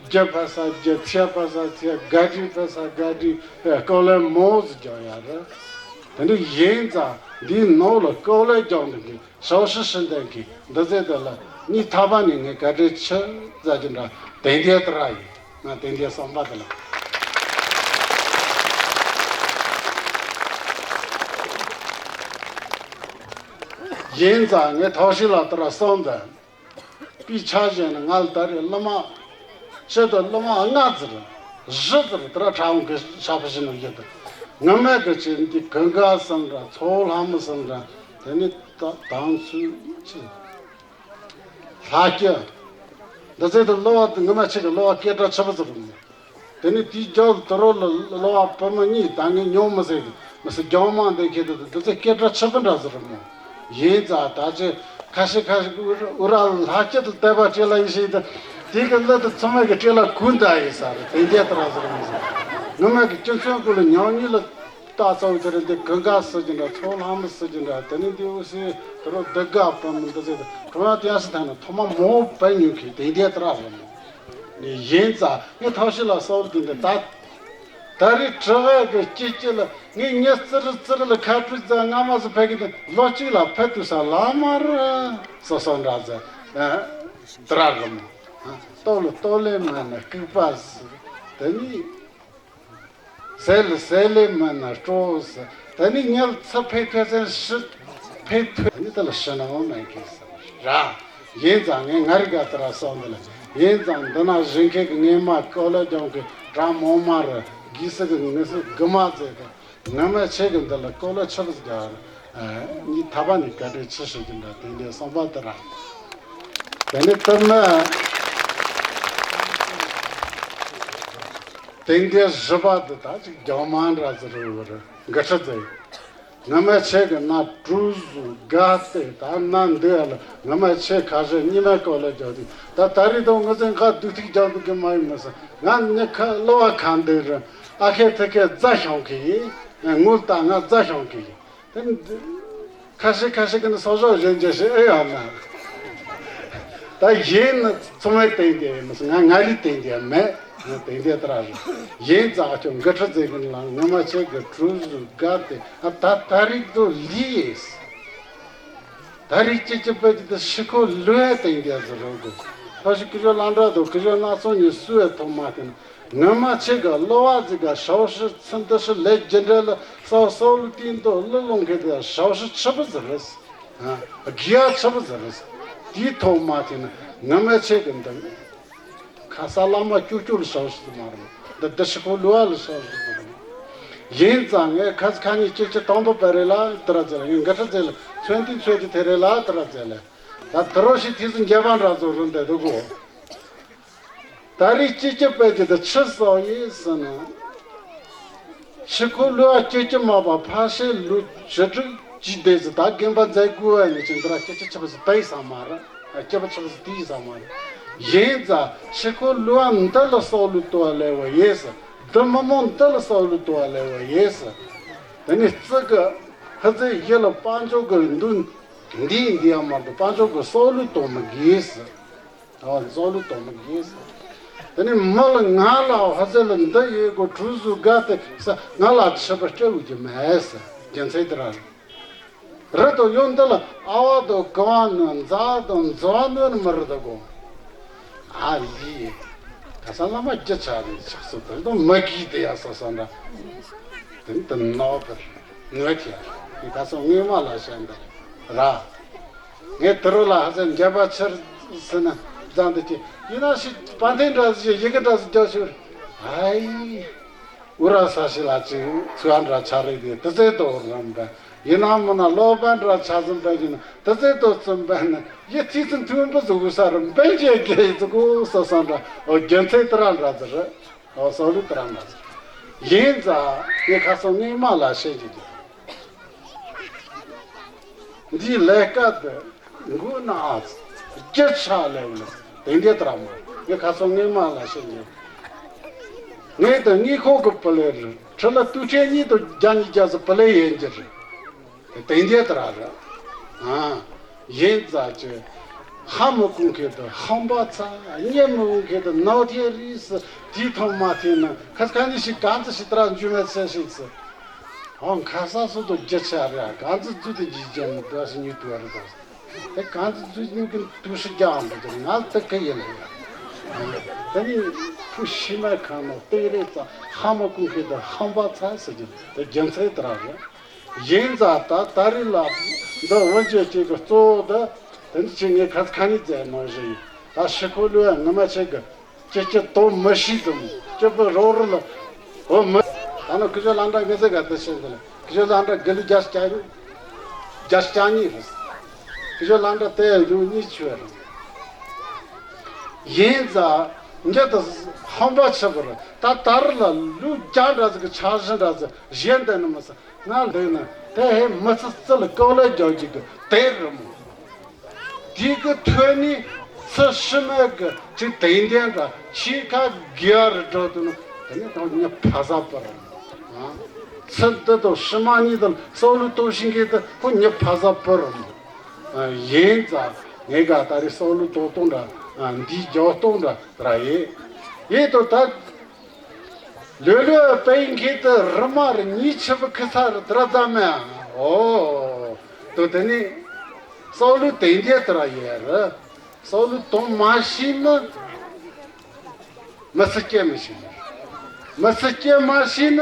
རྒྱུ་ཕ་ས་རྒྱུ་ཚེ་ཕ་ས་ཚེ་དགའ་སྒྲིག་ཕ་ས་དགའ་སྒྲིག་ཀོ་ལེ་མོ་ཟིག་རྒྱག་ཡ་རེད། དེ་ནི་ཡིན་ཙང་འདིའི་ནང་ལ་ཀོ་ལེ་རྒྱག་འདི་གི་ཞའོ་ཧྲི་ཧྲི་འདན་གྱི་འདི་ཚེ་དེ་ལ་གཉིས་ཐག་པ་ནས་ངས་བཀའ་དྲིན་ཆེ་ཟེར་གྱི་འདྲ་དེ་འདྲའི་དེ་ར་ཡིན། ང་དེ་འདྲའི་བསམ་པ་དེ་ལ་ཡིན་ཙང་ངས་ཐོག་ཤི་ལ་དེ་ར་སོང་དེ་པའི་ཆ་བཞིན་ནི་ང་ལ་ད་རེས་སློབ་མ་ཆེད་དུ་སློབ་མ་ལྔ་ཙམ་བཞི་ཙམ་དེ་ར་ཁྲ་འོང་གི་ཤ་ཕུ་ཤི་ནོ་ཡོད་དེ་ངི་མེད་གི་ཆེད་འདི་གང་ག་སང་འདྲ་ཚོ་ལྷ་མོ་སང་འདྲ་དེ་ནི་ད་དང་ཚུལ་ཆེ། ལྷ་སྐྱིད། འདི་ཚོ་དང་གླུ་བ་དེ་ངོ་མ་ཆེ་གི་གླུ་བ་སྐད་གྲགས་ཆེ་པོ་ཟིག་རེད་མོ། དེ་ནས་དེའི་རྒྱབ་དུ་རོ་ལ་གླུ་བ་བུ་མོ་གཉིས་ད་ངས་ཉུང་མི་ཟེར་གི་མི་སྲིད་རྒྱང་མང་འདི་ཁྱེད་དུ་འདི་ཚོ་སྐད་གྲགས་ཆེ་པོ་འདྲ་ཟིག་རེད་མོ། ཡིན་ཙང་ད་ཅི་ཁ་ཤས་ཁ་ཤས་ཀྱི་ཨུ་ར་ལྷ་སྐྱིད་དུ་བལྟས་པ་སྤྲེལ་ལ་ཡིན་ཞིག་དུ་དེ་གི་གླུ་དུ་ཚང་མ་གི་སྤྲེལ་ལ་གུ་འདྲ་ཡིན་ས་རེད། དེ་འདྲ་ལྟར་ཟིག་རེད་མོ་ཟེར། ངོ་མ་གི་སྤྱི་ཚོགས་ཀུན་ལ་ཉམས་ཉེས་ལ། ད་གཙོ་བོ་དེ་རིང་འདི་གུན་དགའ་ཟེར་གྱི་འདྲ། ཚོགས་ལྷ་མོ་ཟེར་གྱི་འདྲ། དེ་ནས་འདི་འུ་སི་དུ་རོ་འདི་དགའ་བུ་མོ་འདི་ཟེར་ཏེ་གང་ཡང་དེ་ཡང་སི་ཐང་ན་ཐོག་མ་མོ་བན་ཉུང་གི་དེ་འདྲའི་ཏི་ར་རེད་མོ། ནི་ཡིན་ཙང་ངས་ཐབས་ཤེས་ལ་གསོལ་དེ་འདི་ད་ད་རེས་གྲི་བ་གི་སྐྱེ་སྐྱེ་ལ་ངས་ཉི་ཙི་རི་ཙི་རི་ལ་ཁ་སྤྲོད་ཙང་སྔ་མ་སུ་ཕེབས་གི་འདི་ལོ་གཅིག་ལ་ཕེབས་དུས་ས་ལ་མ་ར་སོ་སོ་འདྲ་ཟེར་ཏི་ར་རེད་མོ། ལྟོ་ལ་ལྟོ་ལེ་མ་ན་སྐུག་པ་ཟེར། དེ་ནི། ཟས་ལ་ཟས་ལས་མིན་ན་སྤྲོ་ཟེར། ད་ནི་ཉལ་ཚ་ཕེ་ཐོས་ཚན་ཤི་ཕེ་ཐོས་ནི་ད་ལ་ཤི་ན་འོང་མེད་གི་ཟེར་ར། ཡིན་ཙང་ངས་ང་རི་ག་ཏི་ར་སོང་འདི་ལ་ཡིན་ཙང་འདི་ན་བཞིན་མཁན་གི་ངས་མ་ཀོ་ལ་ལྗོངས་གི་གྲངས་མོ་མ་རི་གི་སི་གི་ངི་སི་གི་མ་ཙེ་གི་ངི་མ་ཆེ་གི་འདི་ལ་ཀོ་ལ་ཆི་རི་ཟི་ག་རི་ནི་ཐ་པ་ནི་ག་དྲི་ཆི་ཤི་གི་འདྲ་དེ་འདྲའི་སོང་པ་ཏི་ར། དེ་ནི་ཏི་མི། དེང་དེ་བཞི་པ་འདི་ད་ཅིག་རྒྱང་མང་འདྲ་ཟེར་རུ་བར་འགི་ཁྲི་ཟེར། ང་མ་ཆེ་གི་ན་གྲུ་ཟུ་དགའ་སྟེ་ད་ན་འདི་ལ་ང་མ་ཆེ་ཁ་ཤས་གཉིས་མ་ཀོ་ལ་རྒྱག་དུས་ད་ད་རེས་དང་ངི་ཚེ་ང་སྡུག་ཐིག་རྒྱག་འདུག་གི་མ་ཡིན་མི་ས་ང་ནི་ཁ་གློ་བ་ཁ་འདི་རུ་ཨ་ཁེ་ཐི་ཁེ་རྫ་ཤོང་གི་ཡིན། ངུལ་ད་ང་རྫ་ཤོང་གི་ཡིན། ཁ་ཤས་ཁ་ཤས་ཀྱི་ནི་སོག་ཞོག་གཞན་རྒྱ་ཞིག་ཨེ་ཡོད་ན། ད་གཞན་ནི་ཚོང་བའི་སྟེང་དེ་མི་སྲིད་ང་ང་རིའི་སྟེང་དེ་མེད། ང་སྟེང་དེ་ལྟར་རེད། གཞན་རྩ་ཁྱོད་འགི་ཁྲི་ཟེར་གི་ལ་ངོ་མ་ཆེ་གི་གྲུ་ཟུ་དགའ་སྟེ་ཨ་ད་ད་རིག་ཏུ་ལི་ཡེས། ད་རིག་ཅི་ཅི་པད་ཀྱི་དུ་ཤི་ཁོ་ལོའི་སྟེང་དེ་ཟེར་རོ་གོ། ད་ཞིག་ཀི་ཞོ་ལ་འདྲ་དུ་ཀི་ཞོ་སྣ་ཚོགས་ཉི་སུའི་ཐོག་མ་དེ་ན། ངོ་མ་ཆེ་གི་གློ་བ་ཟིག་ག་ཞའོ་ཧྲི་ཚིན་ཏི་ཧྲི་ལས་རྒྱུ་འབྲས་ལ་སོ་སོ་ལུ་ཏིན་ཏོ་ལུ་ལོང་གི་དེ་ཞའོ་ཧྲི་ཆི་པི་ཟི་རེས། དགེ་ཡ་ཆི་པི་ཟི་རེས། དེའི་ཐོག་མ་དེ་ན་ངོ་མ་ཆེ་གི་འདི་ཁ་ས་བླ་མ་ཅུ་ཅུ་ལ་ཞའོ་ཧྲི་ཟི་མ་རུང་འདི་འདི་ཤི་ཁོ་ལུ་བ་ལ་ཞའོ་ཧྲི་ཟི་མ་རུང་། ཡིན་ཙང་ངས་ཁ་ས་ཁ་ཉིན་ཅི་ཅི་དང་པོ་པ་རེ་ལ་ཏི་ར་ཙེ་ལ་ཡིན་ག་ཁྲ་ཙེ་ལ་ཚོན་ཏི་ཚོན་ཏི་དེ་རེ་ལ་ཏི་ར་ཙེ་ལ་ད་དི་རོ་ཤི་ཐི་སི་འགྱེ་བ་འདྲ་ཚོ་རུ་འདི་འདུག་གོ། ད་རེས་སྐྱིད་སྐྱིད་པའི་གི་དེ་ཆི་ཟོག་ཡིན་ཟེར་ན། ཕྱི་ཁོ་ལུ་ཨ་སྐྱིད་སྐྱིད་མ་པ་ཕ་ཤེ་ལུ་ཇི་དྲུག་ཅི་བདེ་ཟེར་ད་རྒན་པ་མཛད་དགོས་བ་ནི་ཅི་འདི་ར་སྐྱིད་སྐྱིད་ཆི་བ་ཟེར་ད་ཡི་ས་མ་ར་ཨ་སྐྱིད་པ་ཆི་བ་ཟེར་དེ་ཡི་ས་མ་ར། ཡིན་ཙང་ཕྱི་ཁོ་ལུ་ཨ་འདི་ལ་སོག་ལུ་ཏོ་ལེ་བ་ཡེ་ཟེར། འདི་མི་མོ་འདི་ལ་སོག་ལུ་ཏོ་ལེ་བ་ཡེ་ཟེར། དེ་ནི་རྩི་གི་ཧི་ཙི་ཡི་ལ་དཔལ་འབྱོར་གི་འདུན་འདི་འདི་ཡང་མ་འདུག་དཔལ་འབྱོར་གི་སོག་ལུ་ཏོ་མི་དགོས་ཟེར། ཨ་བ་ཛོ་ལུ་དོ་མི་གིས། དེ་ནི་མི་ལ་ང་ལ་ཧ་ཟེ་ལ་འདི་ཡོད་གོ་གྲུ་ཟུ་དགའ་སྟེ་ས་ང་ལ་ཆི་པ་སྐྱ་བུ་གི་མེད་ས་རྒྱུ་མཚན་དེ་ར་རི་དོ་ཡོད་འདི་ལ་ཨ་བ་དོ་ག་བ་ནོ་མཛའ་དོ་མཛའ་ནོ་ནི་མི་རི་དོ་གོ། ཨ་ལི་ད་ས་ལ་མ་རྒྱུ་ཆ་རི་ཆགས་སུ་དོ་དོ་མི་གིས་དེ་ཡ་ས་ས་འདྲ་དེ་ནི་དེ་ནོ་པར་ངོས་ཀྱི་ད་ས་ངོས་མ་ལ་ཤ་འདི་ར། ངས་དུ་རུ་ལ་ཧ་ཟེར་འགྱེད་པ་ཆེར་ཟེར་ན་བཟང་འདི་ཅི་ཡིན་ན་ཞིག་པ་འཐེན་འདྲ་ཟེར་ཡི་གེ་འདྲ་ཟེར་རྒྱག་ཞུར། ཨའི། ཨུ་ར་ས་ཞི་ལ་ཅིག་ཚུ་ཨ་འདྲ་ཆ་རེ་དེ་དུ་ཚེ་དོ་རམ་པ་ཡིན་ན་མིན་ན་ལོ་པ་འདྲ་ཆ་ཟིན་པ་ཡིན་ན་དུ་ཚེ་དོ་ཙམ་པ་ན་ཡི་ཐིག་ཚིན་ཐུན་པ་ཟུག་ས་རུ་འབེན་བྱེད་དགེ་ཡི་ཚུ་གོ་ས་ས་འདྲ་ཨོ་རྒྱུ་མཚན་དུ་ར་འདྲ་ཟེར། ཨོ་སོག་ལུ་ཏི་ར་མ་ཟེར། ཡིན་ཙང་ངས་ཁ་སང་ངས་མ་ལ་བཤད་ཀྱི་འདུག་འདིའི་ལས་ཀ་འདི་མགོ་ན་ཨ་ཙི་རྒྱུ་ཆ་ལས་བུ་ལ་དེ་འདྲའི་ཏི་ར་མ་ངས་ཁ་སང་ངས་མ་ལ་བཤད་ཀྱི་འདུག་ངས་ད་ངས་ཁོ་གི་པི་ལེ་རེད་ཁྲི་ལ་ཏུ་ཁྲེ་གཉིས་དང་བརྒྱ་ཉིས་བརྒྱ་ཟེར་པི་ལེ་ཡིན་གྱི་རེད། དེ་འདྲའི་ཏི་ར་རེད། ཨ། ཡིན་ཙང་ཅི། ཧ་མི་གོ་མཁན་དུ་ཧམ་པ་ཚ། རྙེད་མི་འོང་མཁན་དུ་ནག་ཐེ་རིས་སུ་དེའི་ཐོག་མ་ཐེ་ན་ཁ་ཁ་ནི་ཞིག་གང་ཙི་ཞིག་ཏི་ར་འཇུ་མེད་ཚེ་ཞིག་སུ། ཧོ་ཁ་ས་སུ་དུ་རྒྱུ་ཆ་རེད་གང་ཙི་རྫུ་དེ་རྒྱུ་རྒྱ་མི་དུ་སུ་ཉུ་དུ་རེད་དོ། དེ་གང་ཙི་རྫུ་ཉུ་གི་དུ་ཤི་རྒྱ་འམ་དུ་ང་དུ་ཁ་ཡིན་ལ་ཡ། དེ་ནི་ཕུ་ཤི་མ་ཁ་ནོ་དེ་རེད་ཙང་ཧ་མི་གོ་མཁན་དུ་ཧམ་པ་ཚ་སུ་རྒྱུ་དེ་རྒྱུ་མཚན་ཏི་ར་རེད། ཡིན་ཙང་ད་ད་རེས་ལ་འདི་འོན་ཅོག་ཅིག་གི་གཙོ་བོ་འདི་དེ་འདི་ཅིག་ངས་ཁ་ཁ་ནས་བཙལ་མ་ཞུ་ཡིན། ད་ཤི་ཁོ་ལུས་ངོ་མ་ཆེ་གི་ཅི་ཅི་དོ་མི་ཤི་དུ་མོ་ཅི་པི་རོ་རུ་ལ་འོ་མི་ད་ནི་ཁི་ཆོ་ལ་འདྲ་ངེ་ཟེ་ག་དེ་ཤེས་འདི་ལ་ཁི་ཆོ་ལ་འདྲ་དགེ་ལུགས་རྒྱ་ཤ་རྒྱ་ཤ་གཉིས་རེད། ཁི་ཆོ་ལ་འདྲ་དེ་ཡང་ཡོང་གཉིས་ཆོས་རེད། ཡིན་ཙང་འདི་དུ་ཧམ་པ་ཆེ་བར་ད་དར་ལ་ལུས་རྒྱ་འདྲ་ཟིག་གི་འཆར་གཞི་འདྲ་ཟིག་གཞན་དེ་ནི་མི་ས་ང་འདུག་ན་དེ་ཧེ་མི་ཚེ་རྩི་ལ་ཀོ་ལ་རྒྱག་རྒྱུ་གི་དེ་རི་མོ། དེ་གི་ཐོན་ནི་ཚེ་ཕྱི་མ་གི་ཅིག་དེང་དེང་འདྲ་ཕྱི་ཁ་དགེ་བ་རི་འགྲོ་དུ་ནི་དེ་ནི་དང་ཉི་ཕ་ས་པར་ཚེ་འདི་དང་ཕྱི་མ་གཉིས་དང་སོགས་ལུགས་དོ་ཤིང་གི་དེ་ཁོ་ཉི་ཕ་ས་པར་ཡིན་ཙང་ངས་ག་ད་རེ་སོགས་ལུགས་དོ་དོང་འདྲ་འདིའི་རྒྱག་སྟོང་འདྲ་ར་ཡིན་ཡིན་དུ་ད། ལོས་ལོས་པའི་མཁན་དུ་རི་མ་རི་ཉིས་ཆི་བུ་ཁི་ཚ་རི་དྲ་ཙམ་མེ། ཨོ། དུ་དེ་ནི་སོགས་ལུགས་དེ་འདྲ་དུ་ར་ཡོད་རི། སོགས་ལུགས་དོང་མ་ཤེས་ན་མི་ཚེ་སྐྱེལ་མི་ཤེས་ནི། མི་ཚེ་སྐྱེལ་མ་ཤེས་ན་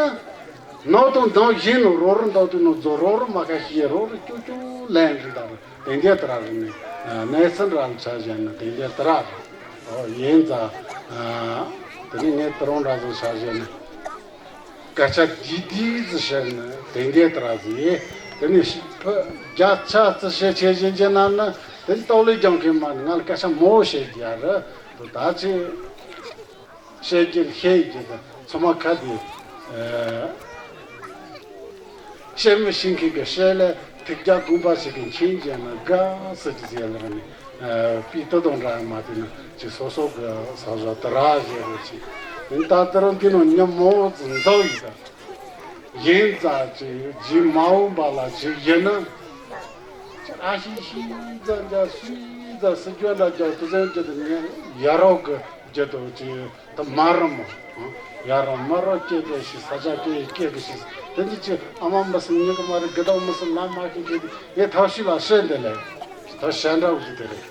ནོ་དང་འདང་བཞིན་ནོ་རོ་རུ་འདང་དུ་ནོ་རྫོ་རོ་རུ་མ་ཁ་ཤེས་རོ་རུ་ཀྱུ་ཀྱུ་ལན་རི་ད་རི། དེ་འདྲ་དུ་ར་རི་ནི། གནས་ཚུལ་ར་ལ་ཆ་བཞག་ན་དེ་འདྲ་དུ་ར་རི། ཨོ་ཡིན་ཙང་། དེ་ནི་ངས་དུ་རང་འདྲ་བཟོ་ཆ་བཞག་ན། སྐད་ཆ་འདི་འདི་ཟིག་བཤད་ན་དེ་འདྲའི་ལྟར་ཟིག་དེ་ནི་ཕ་རྒྱ་ཆ་ཙི་བཤད་ཆེ་བཞིན་གྱི་ནང་ན་དེ་ནི་སྟོབས་ལས་ཀྱང་གི་མ་ང་ལ་སྐད་ཆ་མོ་བཤད་རྒྱུ་རེད། དུ་ད་ཅི་བཤད་རྒྱུ་ཤེས་རྒྱུ་དང་ཚོ་མ་ཁ་དེ་བཤད་མི་ཤེས་མཁན་གྱི་བཤད་ལས་ཐིག་རྒྱ་དགོངས་པ་ཞིག་གི་མཁྱེན་རྒྱུ་ན་དགའ་ཟེར་གྱི་ཟེར་ལ་ནི། པི་ཏི་དང་འདྲ་མ་དེ་ནི་ཅིག་སོ་སོ་གི་ས་བཟོ་དེ་ར་བཞེས་རོགས་ཅིག་ཡིན་ད་དེ་རིང་འདི་ནང་ཉིན་མོ་ཙམ་འཛོག་ཡིན་ད། ཡིན་ཙང་ཅིག་རྗེས་མ་འོངས་པ་ལ་ཅིག་ཡིན་ན། ཅིག་ཨ་ཤི་ཤི་ཙམ་ཅག་སུའི་ཙམ་སི་སྐྱོན་འདྲ་ཅག་དུ་ཟན་ཅི་དུ་ངས་ཡ་རོགས་གི་རྒྱུ་དང་ཅིག་དུ་མ་རུང་མོ། ཡ་རོགས་མ་རོགས་སྐྱེས་པའི་ཤི་ས་ཆ་སྐྱེ་སྐྱེ་གི་ཤི་དེ་འདི་ཅིག་ཨ་མ་མི་སུ་ཉིད་གི་མ་རེད་གི་དང་མི་སུ་ལ་མ་ཁི་ཁི་དེ་ངས་ཐབས་ཤེས་ལ་བཤད་འདི་ལས་ད་བཤད་འདྲ་བོ་ཞིག་དེ་རེད།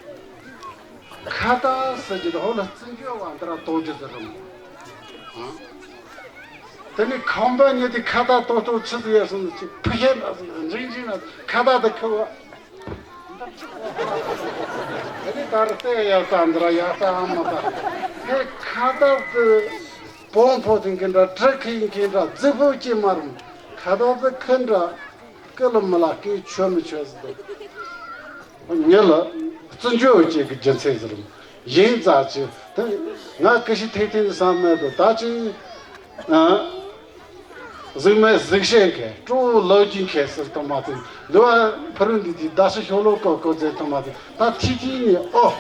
ཁ་བཏགས་ཟེར་གྱི་དེ་ཧོ་ལ་བརྩི་འཇོག་བ་འདི་ར་གཏོང་རྒྱུ་ཟེར་རུང་། དེ་ནི་ཁང་པ་ཉིད་དེ་ཁ་བཏགས་གཏོང་གཏོང་ཆི་ཟིག་ཡོད་སོང་ཅིག་ཕུ་ཤེ་ན་ཟིག་འཇིག་འཇིག་ན་ཁ་བཏགས་དེ་ཁུ་བ། དེ་ནི་ད་ར་ལྟས་ཡག་ད་འདི་ར་ཡག་ད་ཨ་མ་ད། དེ་ཁ་བཏགས་དེ་བོང་ཕོ་དེ་གི་འདྲ་གྲི་ཁི་ཡིན་གི་འདྲ་རྫི་ཕོ་སྐྱེ་མ་རུང་ཁ་བཏགས་དེ་ཁུ་འདྲ། ཀི་ལ་མི་ལ་ཀི་ཆོས་མི་ཆོས་ཟེར་དུ། ཉི་ལ་བརྩི་འཇོག་བཅས་ཀྱི་རྒྱུ་མཚན་ཟེར། ཡིན་ཙང་ཅི་དེ་ང་ཀི་ཤི་ཐེག་ཐེག་བསམ་མེད་དུ་ད་ཅི། གཟུགས་མེད་གཟུགས་ཤེས་མཁན་སྤྲོ་བོ་ལོ་རྒྱུས་མཁན་ཟེར་དུ་མ་ཚིག་འདི་བ་ཕ་རུ་འདི་དེ་ད་ཤི་ཤོ་ལོ་ཀོ་ཀོ་ཟེར་དུ་མ་ཚིག་ད་ཐི་ཐི་ནི་ཨོ།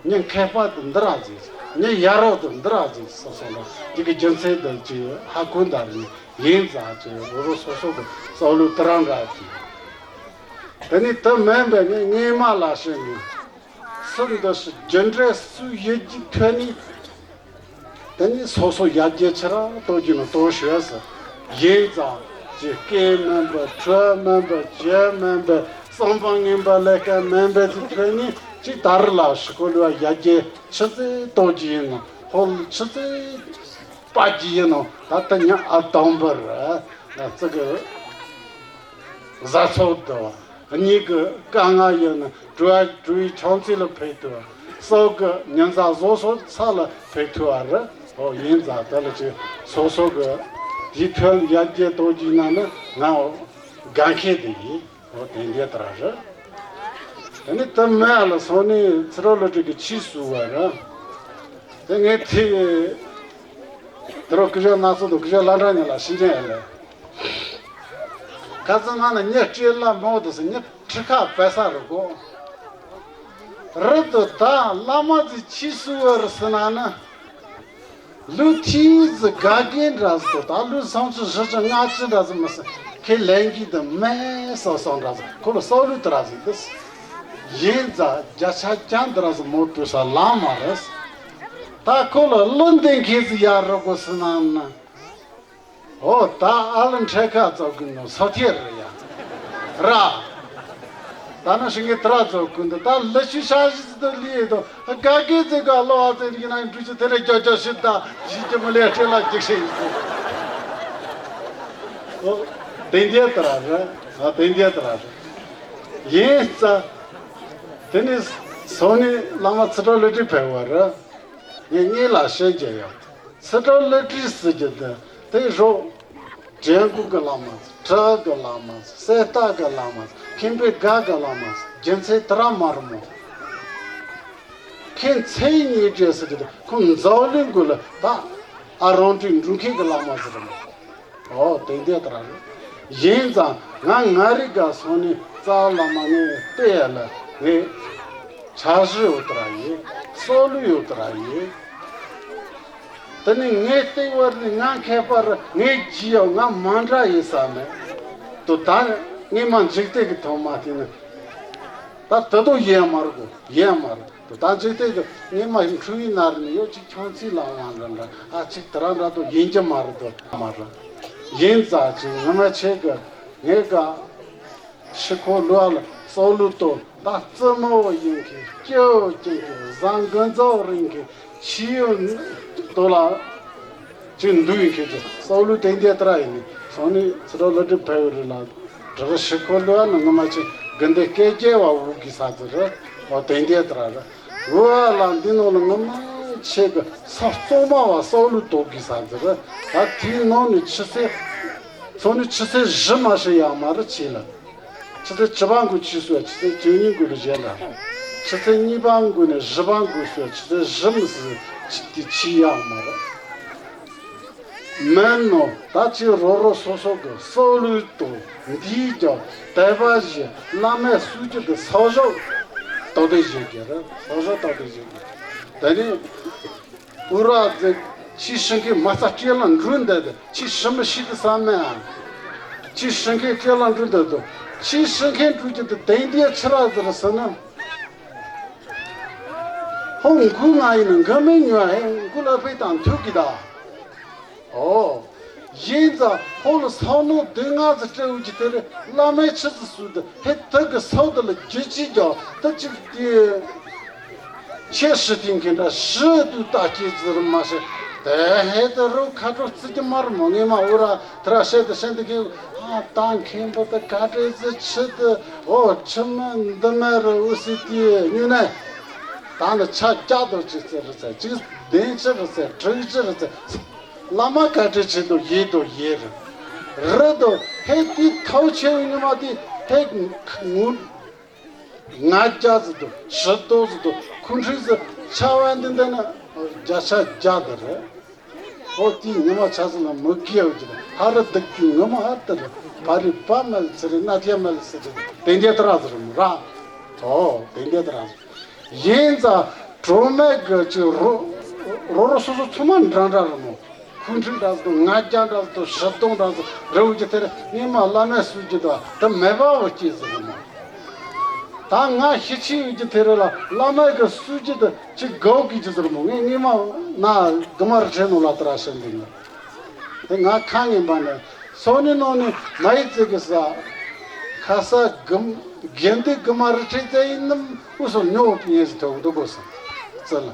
ཉི་མཁས་པ་དུ་འདི་ར་ཟིག་ཉི་ཡ་རོགས་དུ་འདི་ར་ཟིག་སོ་སོ་ལ་དེ་གི་རྒྱུ་མཚན་དུ་ཅི་ཧ་གོ་འདར་ནི། ཡིན་ཙང་ཅི་རོ་རོ་སོ་སོ་གི་སོག་ལུ་དེ་རང་འདྲ་ཅི། དེ་ནི་དེ་མིན་པའི་ནི་ངས་མ་ལ་ཤེས་ནི། སུ་འདི་སུ་རྒྱུ་འབྲས་སུ་ཡོད་ཀྱི་ཐོན་ནི། དེ་ནི་སོ་སོ་ཡར་རྒྱས་ཆེ་ར་གཏོང་རྒྱུ་ནི་གཏོང་ཤོས་སུ། ཡིན་ཙང་ཅི་སྐད་མིན་པ་དྲི་མིན་པ་རྒྱུ་མིན་པ་བསམ་པ་ངན་པ་ལས་ཀ་མིན་པ་ཅི་ཐོན་ནི་ཅི་ད་རི་ལ་ཤི་ཁོ་ལུ་ཡར་རྒྱས་ཆི་ཚེ་གཏོང་རྒྱུ་ཡིན་ནོ་ཧོལ་ཆི་ཚེ། པ་གི་ཡིན་ནོ་ད་ལྟ་ཉ་ཨ་དང་པར་ཙི་གི་བཟའ་ཚོགས་དུ་བ་གཉིས་ཀྱི་དཀའ་ངལ་ཡིན་ནོ་གྲུ་བ་གྲུ་བའི་ཆང་ཚིལ་ལ་ཕེབས་དུ་བ་སོགས་ཀྱི་ཉིན་ཟ་བཟོ་སོགས་ཚ་ལ་ཕེབས་ཐུ་བ་རེད། ཨོ་ཡིན་ཙང་དེ་ལ་ཅི་སོ་སོ་གི་དེའི་ཐོན་ཡར་རྒྱས་གཏོང་རྒྱུ་ན་ནི་ང་དགའ་མཁན་དེ་ཡིན། འོ་དེ་འདྲའི་ལྟར་རེད། དེ་ནི་དུ་མེད་ལ་སོང་ནས་ཚེ་རོགས་ལོ་དྲུག་གི་ཕྱིས་སུ་བ་རེད། དེ་ངས་ཐེ་དེ་རོགས་སྐུ་ཞབས་སྣ་ཚོགས་དང་སྐུ་ཞབས་བླ་བྲང་གཉིས་ལ་ཤིན་ཅང་ཡ་ལས། ཁ་ཚང་ང་ནི་ཉི་སྤྲེལ་ལ་མོ་དུ་སི་ཉི་ཁྲི་ཁ་པད་ས་རུ་གོ་རི་དུ་ད་བླ་མ་ཚོས་ཕྱིས་སུ་བ་རུ་སི་ན་ནི། ལུས་ཐིས་ཟི་དགའ་དགའི་འདྲ་ཟི་ད་ལུས་སང་ཆུ་བཞི་ཆུ་ལྔ་ཆུ་འདྲ་ཟི་མི་སི་ཁས་ལེན་གྱི་དུ་མེད་སོ་སོ་འདྲ་ཟི་ཁོ་ལ་སོག་ལུས་དུ་ར་ཟི་དུ་ཡིན་ཙ་བརྒྱ་ཆ་རྐྱང་དུ་ར་ཟི་མོ་བཏུས་ས་ལ་མ་རེད། ད་ཁོ་ལ་བློ་འདེང་མཁན་ཟི་ཡ་རོགས་གོ་སི་ན་ན་ཨོ་ད་ཨ་ལ་འཕྲད་ཁ་ཚོགས་གི་ནོ་སོ་ཐེར་རེད་ཡ། ར། ད་ནི་ཤི་ངེ་ཏྲ་ཚོ་ཀུན་ཏུ་ད་ལི་ཤི་ཤ་ཤི་ཙི་ཏུ་ལི་ཡེ་དོ་ག་གེ་ཙི་ག་ལོ་ཨ་ཙི་རི་ན་འབྲུ་ཅི་ཏེ་རེ་ཀྱོ་ཀྱོ་ཤི་ད་ཤི་ཀྱི་མི་ལེ་ཏྲེ་ལ་ཅིག་ཤི་ཡི་ཙི། ཨོ་དེ་འདྲའི་ཏྲ་རེད། ཨ་དེ་འདྲའི་ཏྲ་རེད། ཡིན་ཙ། དེ་ནི་སོ་ནི་བླ་མ་ཚི་ཏྲ་ལི་ཏི་ཕེ་བ་རེད། ངས་ངེད་ལ་བཤད་རྒྱུ་ཡོད། ཚི་ཏྲ་ལི་ཏི་ཟེར་རྒྱུ་དེ་དེ་རོགས། དྲན་གོ་གི་བླ་མ་ཚོ། བྲག་གི་བླ་མ་ཚོ། གསེར་རྟ་གི་བླ་མ་ཚོ། མཁན་པོའི་སྒར་གི་བླ་མ་ཚོ། རྒྱུ་མཚན་དེ་ར་མ་རུ་མོ། ཁོས་མཚན་ཉིད་བརྗོད་ཟེར་གྱི་འདུག་ཁོ་འཛམ་གླིང་གུ་ལ་ད་ཨ་རོང་སྤྲུལ་འབྲུག་མཁན་གྱི་བླ་མ་ཟེར་རམ། ཨོ་དེ་འདྲ་ལྟར་རེད། ཡིན་ཙང་ང་ང་རི་ག་སོང་ནས་རྩ་བ་ལ་མ་ངས་བལྟས་ཡ་ལ་ངས་འཆར་གཞི་ཡོད་དར་ཡིན། བསམ་བློ་ཡོད་དར་ཡིན། དེ་ནས་ངས་བལྟས་བར་ནས་ང་མཁས་པར་ངས་བགྱིས་ཡོད། ང་མ་འདྲ་ཡིན་ས་མེད་དོ། ད་ངས་མ་འཇིག་རྟེན་གྱི་ཐོག་མ་དེ་ནི་ད་དེ་དོ་ཡིན་མ་རེད་གོ་ཡིན་མ་རེད། ད་འཇིག་རྟེན་གྱི་ངས་མ་འཁྲུལ་བའི་ནར་ནས་ཡོད་ཅིག་ཁྱོད་ཚིག་ལ་དབང་འདྲ་འདྲ་ཨ་ཅིག་དེ་ར་འདྲ་དོ་ཡིན་གྱི་མ་རེད་དོ་མ་རེད། ཡིན་ཙང་ཅིག་ངོ་མ་ཆེ་གི་ངས་ག་ཤི་ཁོ་ལུ་ཨ་ལ་སོ་ལུ་དོ་ད་རྩི་མོ་བོ་ཡིན་གི་སྐྱེ་བོ་ཅན་གི་བཟང་གི་མཛའ་བོ་རིང་གི་ཕྱི་ཡོད་དོ་ལ་ཅིག་འདུག་ཡིན་གི་ཅིག་སོ་ལུ་དེ་འདྲ་དེ་ར་ཡིན་ནི་སོང་ནི་ཚུ་རོ་ལ་དྲི་ཕེ་བོ་རི་ལ་དྲི་གི་ཤི་ཁོ་ལུ་ཨ་ནི་ངོ་མ་ཅིག་དགུན་དེ་སྐད་རྒྱལ་བ་འུ་གི་ས་ཚུ་རེད། ཨོ་དེ་འདྲ་དེ་ར་རེད། འུ་ཨ་ལ་འདི་ནང་ལ་ངོ་མ་ཆེ་གི་ས་གཙོ་མ་བ་སོ་ལུ་དོ་གི་ས་ཚུ་རེད། ད་དེའི་ནང་ནས་ཆུ་ཚོད་ཚོ་ནི་ཆུ་ཚོད་བཞི་མ་ཞིག་ཡང་མ་རེད་ཆེ་ལ། ཆུ་ཚོད་བཅུ་པ་འགོ་ཆུ་ཚོད་ཆུ་ཚོད་བཅུ་གཉིས་འགོ་ལ་བཞེས་འདྲ། ཆུ་ཚོད་གཉིས་པ་འགོ་ནས་བཞི་པ་འགོ་ཚོད་ཆུ་ཚོད་བཞི་མི་སྲིད་ཆི་དེ་ཆི་ཡག་མ་རེད། མེད་ནོ་ད་ཅི་རོ་རོ་སོ་སོ་གི་སོ་ལུས་དང་འདིའི་རྒྱ་དད་པ་བཞི་བླ་མའི་སྲོལ་རྒྱུན་དུ་ས་ཞོག་ཏོ་དེ་བཞེས་ཀྱི་རེད། ས་ཞོག་ཏོ་དེ་བཞེས་ཀྱི་དེ་ནི། ཨུ་ར་ཛེ། ཁྱི་ཤི་མཁན་མ་རྩ་སྐྱེ་ལ་འགྲོ་འདོད་དེ་ཁྱི་ཤི་མི་ཤི་དུ་ས་མེད་ཨ། ཁྱི་ཤི་མཁན་སྐྱེ་ལ་འགྲོ་འདོད་དོ། ཁྱི་ཤི་མཁན་འགྲོ་རྒྱུ་དེ་དེང་དུས་ཕྱི་ར་ཟེར་ཟེར་ན། ཧོ་མགུ་ང་ཡིན་ན་འགའ་མི་ཉོ་ཧེ་མགུ་ལ་ཕེ་དང་ཐུག་གི་ད། ཨོ། ཡིན་ཙང་ཧོ་ལ་ས་ནོ་དེ་ང་ཚོ་སྤྲེའུ་གི་དེ་རེད་བླ་མའི་ཆི་ཟི་སུ་དེ་ཧེ་དེ་གི་ས་དེ་ལ་རྒྱུ་ཅི་རྒྱག་དེ་ཅིག་དེ། ཁྱེད་ཧྲི་ཐིང་གི་འདྲ་ཧྲི་དུ་ལྟ་སྐྱེས་ཟེར་མ་ཤེས། དེ་ཧེ་དེ་རུ་ཁ་དྲོ་བརྩི་གི་མར་མོ་ངེས་མ་འུ་ར་དེ་ར་བཤད་དེ་བཤད་འདི་གི་ཨ་ད་མཁན་པོ་དེ་ག་འདྲས་ཟེར་ཆི་དེ་ཨོ་ཆི་མི་འདི་མེ་རུ་འུ་སི་དེ་ཉུ་ནས་ད་ནི་ཆ་རྒྱ་དོ་ཅི་ཟེར་རུ་ཚེ་ཅིག་བདེན་ཅི་རུ་ཚེ་དྲུག་ཅི་རུ་ཚེ་བླ་མ་ག་འདྲས་ཆེ་དོ་ཡེ་དོ་ཡེ་རུ་རུ་དོ་ཧེ་དེ་ཐའུ་ཆེ་བའི་ཉི་མ་དེ་ཧེ་ངུ། ང་རྒྱ་ཟེར་དུ་ཞི་ཏོ་ཟེར་དུ་ཁུ་འཕྲིག་ཟེར་ཆ་བ་འདི་འདི་ན་རྒྱ་ཆ་རྒྱ་དེ་རེད། ཨོ་དེའི་ཉི་མ་ཆ་ཟེར་ན་མི་སྐྱེ་བ་ཅི་ཧ་ར་སྡུག་རྒྱུ་ངོ་མ་ཨ་དེ་རེད། བ་རི་བ་མལ་ཚེ་རི་ན་ཐེ་མལ་ཚེ་རི་དེ་འདྲ་དེ་ར་ཟེར་མོ་ར། ཨོ་དེ་འདྲ་དེ་ར་ཟེར། ཡིན་ཙང་གྲོ་མེད་གི་ཅི་རོ་རོ་རོ་སོ་སོ་ཚང་མ་འདྲ་འདྲ་རེད་མོ། ཁུ་འཕྲིག་འདྲ་ཟེར་དང་ང་རྒྱལ་འདྲ་ཟེར་དང་ཞི་སྡོང་འདྲ་ཟེར་རེ་བོ་ཅི་དེ་རེད། ངས་མ་བླ་མའི་སྲོལ་རྒྱུན་དང་དེ་མེད་པ་བོ་སྐྱེས་ཟེར་གི་མ། ད་ང་ཤི་ཆེ་ཡོད་ཀྱི་དེ་རེད་ལ་བླ་མའི་གི་སྲོལ་རྒྱུན་དེ་ཅི་དགའ་གི་ཅི་ཟེར་མོ། ངས་ངས་མ་ན་དགུ་མར་བྲལ་ནོ་ལ་དེ་ར་བཤད་འདུག་ང་དེ་ང་ཁ་ངན་པ་ནས་སོ་ནི་ནོ་ནི་མ་ཡི་ཙི་གི་ས་ཁ་ས་དགུ་དགེ་འདུན་དགུ་མར་བྲལ་ཙེ་ཡིན་ནམ་འུ་སོ་ཉོ་ངས་ཟེར་ཐོག་འདུག་གོ་ས་ཙི་ལ།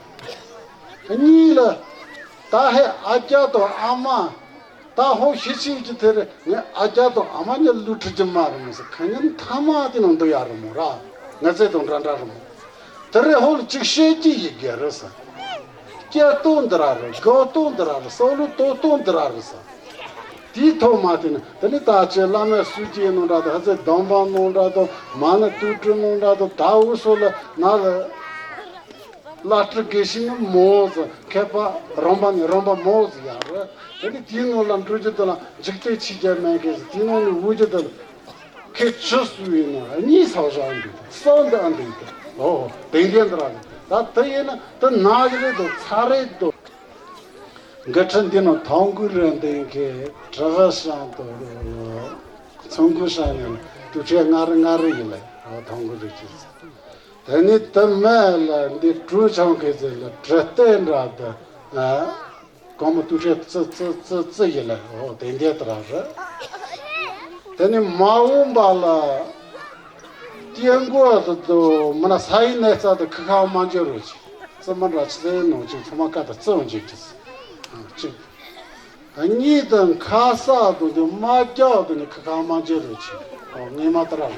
གཉིས་ལ། ད་ཧེ་ཨ་ཅག་དང་ཨ་མ། ད་ཧོ་ཤི་ཤི་གི་དེ་རེད། ངས་ཨ་ཅག་དང་ཨ་མ་གཉིས་ལུས་ཁྲིད་ཀྱི་མ་རེད་མོ་ཟེར། ཁ་ཉིན་ཐ་མ་དེ་ནང་འདུག་ཡ་རེད་མོ་ར། ང་ཚེ་དང་འདྲ་འདྲ་རེད་མོ། དེ་རེད་ཧོ་ལ་ཅིག་བཤད་ཀྱི་ཡི་གེ་རེད་ཟེར། སྐྱེ་སྟོང་འདི་ར་རེད། དགའ་སྟོང་འདི་ར་རེད། བསམ་བློ་གཏོང་སྟོང་འདི་ར་རེད་ཟེར། དེའི་ཐོག་མ་དེ་ནི་དེ་ནི་ད་ཅེ་བླ་མའི་སྲོལ་གྱི་ནང་འདྲ་དང་ཧ་ཚེ་སྡོམ་པ་ནང་འདྲ་དང་མ་ཎི་དུས་དྲུག་ནང་འདྲ་དང་ད་འུ་སོ་ལ་ན་ལ། བླ་སྤྲུལ་དགེ་བཤེས་ནི་མོ་ཟེར། མཁས་པ་རོང་པ་ནི་རོང་པ་མོ་ཟེར་ཡང་རེད། དེ་ནི་དེའི་ནང་ལ་འགྲོ་རྒྱུ་དེ་ལ་འཇིག་རྟེན་ཕྱི་རྒྱལ་མེད་མཁན་ཟེར། དེའི་ནང་ནས་འོང་རྒྱུ་དེ་ལ་ཁྱེད་ཆུ་སུ་ཡིན་ན་གཉིས་ཚགས་བཞག་འདུག་སོ་འདི་ཨ་འདུག་དེ་ཨོ་དེ་འདྲ་འདི་ར་ད་དེ་ཡིན་ན་དེ་ནག་རེད་དོ་ཚ་རེད་དོ། འགོ་ཁྲིད་འདི་ནང་ཐང་གུ་རེད་འདི་གི་གྲི་ག་ཤང་དོ་ཚོང་གུ་ཤང་ཡིན་ཏུ་ཁྲེ་ང་རེ་ང་རེ་ཡིན་ལ་ཐང་གུ་རེད་ཅི། དེ་ནི་དུ་མེད་ལ་འདི་གྲུ་ཆང་གི་ཟེར་ལ་གྲི་སྟེ་འདྲ་དུ་ཨ། གོང་མོ་ཏུ་ཁྲེ་ཙི་ཙི་ཙི་ཙི་ཡི་ལ་འོ་དེ་འདྲ་དུ་ར་རེད། དེ་ནི་མ་འོངས་པ་ལ་སྐྱེ་འགོ་དུ་དུ་མི་ན་ས་ཡི་གནས་རྩ་དུ་ཁི་ཁ་མ་འཇོ་རུ་ཅི་ཙི་མ་འདྲ་ཆི་ཟེར་ནོ་ཅིག་ཚོ་མ་ཀ་དུ་ཙི་འོང་ཅིག་ཅི་ཅིག་གཉིས་དང་ཁ་ས་དང་དེ་མ་རྒྱག་དང་ནི་ཁ་ཁ་མ་བྱེད་རོགས་བྱེད། ཨོ་ངས་མ་ལྟར་ར།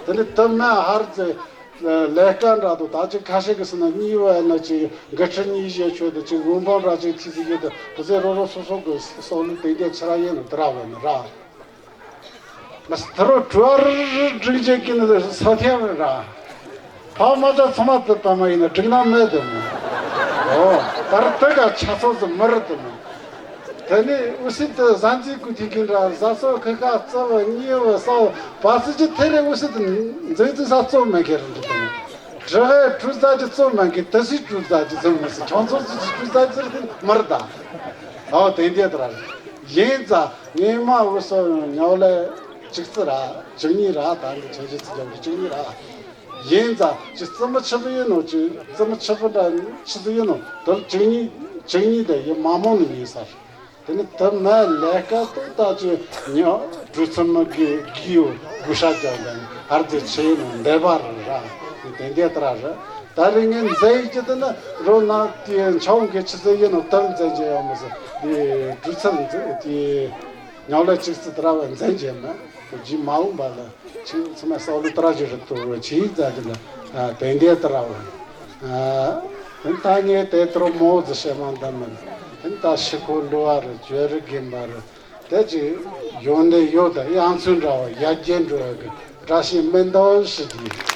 དེ་ནི་དུ་མ་ཧར་ཙེ་ལས་ཀ་འདྲ་དང་ད་ཅིག་ཁ་ཤས་ཀྱི་སུ་ན་གཉིས་བ་ན་ཅིག་འགག་ཁྲི་གཉིས་བཞེས་ཆོད་དུ་ཅིག་འོང་འབངས་ར་ཅིག་ཚིག་ཚིག་ཡོད་དུ་དུ་ཚེ་རོགས་རོགས་སོ་སོ་གི་སོ་ལུ་དེ་གས་ཆ་ར་ཡོད་ནི་དུ་ར་བ་ནི་ར། ང་ས་དུ་རོ་གྲུ་བ་རི་རི་སྒྲིག་བྱེད་ཀྱི་ནི་ས་ཐེ་བ་ར། ཕ་མ་ད་ཚང་མ་དུ་ད་མ་ཡིན་ན་འགྲིག་ན་མེད་དུ་མོ། ཨོ། ད་རུང་དེ་ག་ཆ་ཚང་ཟིག་མི་རེད་དམ། དེ་ནས་འུ་སུ་དེ་གཟའ་འཛིན་གོ་ཐིག་གིན་ར་ཟ་སོ་ཁི་ཁ་རྩི་བ་གཉིས་བ་ས་བ་སི་ཅི་ཐེ་རེ་འུ་སུ་དེ་འཛིན་འཛིན་ས་རྩོ་མེད་གི་རེད་འདུག་དམ། དྲི་ཧའི་གྲུ་ཟ་ཅི་རྩོ་མེད་གི་དེ་སུའི་གྲུ་ཟ་ཅི་ཚང་མི་སྲིད། ཁྱོད་ཚོ་སུ་ཅི་གྲུ་ཟ་ཅི་རེད་མི་རེད་ད། ཨོ་དེ་འདྲ་དེ་ར་རེད། ཡིན་ཙང་ངས་མ་འུ་སུ་ཉོ་ལེ་གཅིག་རྩི་ར་བཅུ་གཉིས་ར། ད་འདི་ཆེ་ཆེ་རྩི་རྒྱབ་གི་བཅུ་གཉིས་ར། ཡིན་ཙང་ཅི་རྩི་མི་ཆི་ཟིག་ཡིན་ནོ། ཅི་རྩི་མི་ཆི་ཟིག་འདྲ་ཆི་ཟིག་ཡིན་ནོ། དེ་བཅུ་གཉིས་བཅུ་གཉིས་དེ་ཡི་མ་མོ་ནི་ཡིན་ས་རེད། དེ་ནི་དེ་མ་ལས་ཀ་ཏོག་ཏག་ཅི་ཉོ་གྲུ་ཚང་མ་གི་གི་ཡོ་གུ་ཧྲ་རྒྱབ་ལ་ནི་ཧར་རྩི་ཆི་ཡིན་ནོ་འདས་པ་རེད་ར། དེ་དེ་འདྲ་དེ་ར་རེད། ད་རེས་ངས་མཛད་ཡི་ཅི་དེ་ནི་རོ་ན་དེ་འཆའ་འོང་གི་ཆི་ཟིག་ཡིན་ནོ། དེ་མཛད་རྒྱུ་ཡོད་མི་སྲིད། དེ་གྲུ་ཚང་དེ་ཉོ་ལེ་གཅིག་རྩི་དེ་ར་བ་མཛད་རྒྱུ་མེད། རྗེས་མ་འོངས་པ་ལ་ཆི་ཚང་མ་སོག་ལུ་ཏྲ་ཞིག་རུ་ཏུ་ཆི་ཙ་ཅི་ལ་དེ་འདྲའི་ཏྲ་བ། དེ་ད་ངས་དེ་ཏྲ་མོ་ཟི་ཤེ་མ་འདམ་མིན། དེ་ད་ཤི་ཁོ་ལུ་བ་རུ་བཅོས་རུ་རྒན་པ་རུ་དེ་ཅི་ཡོང་ནས་ཡོད་ད་ཡང་ཚུན་འདྲ་བ་ཡ་རྒྱན་འགྲོ་བ་གི་བཀྲ་ཤིས་སྨན་ཐང་ཞིག་གིས།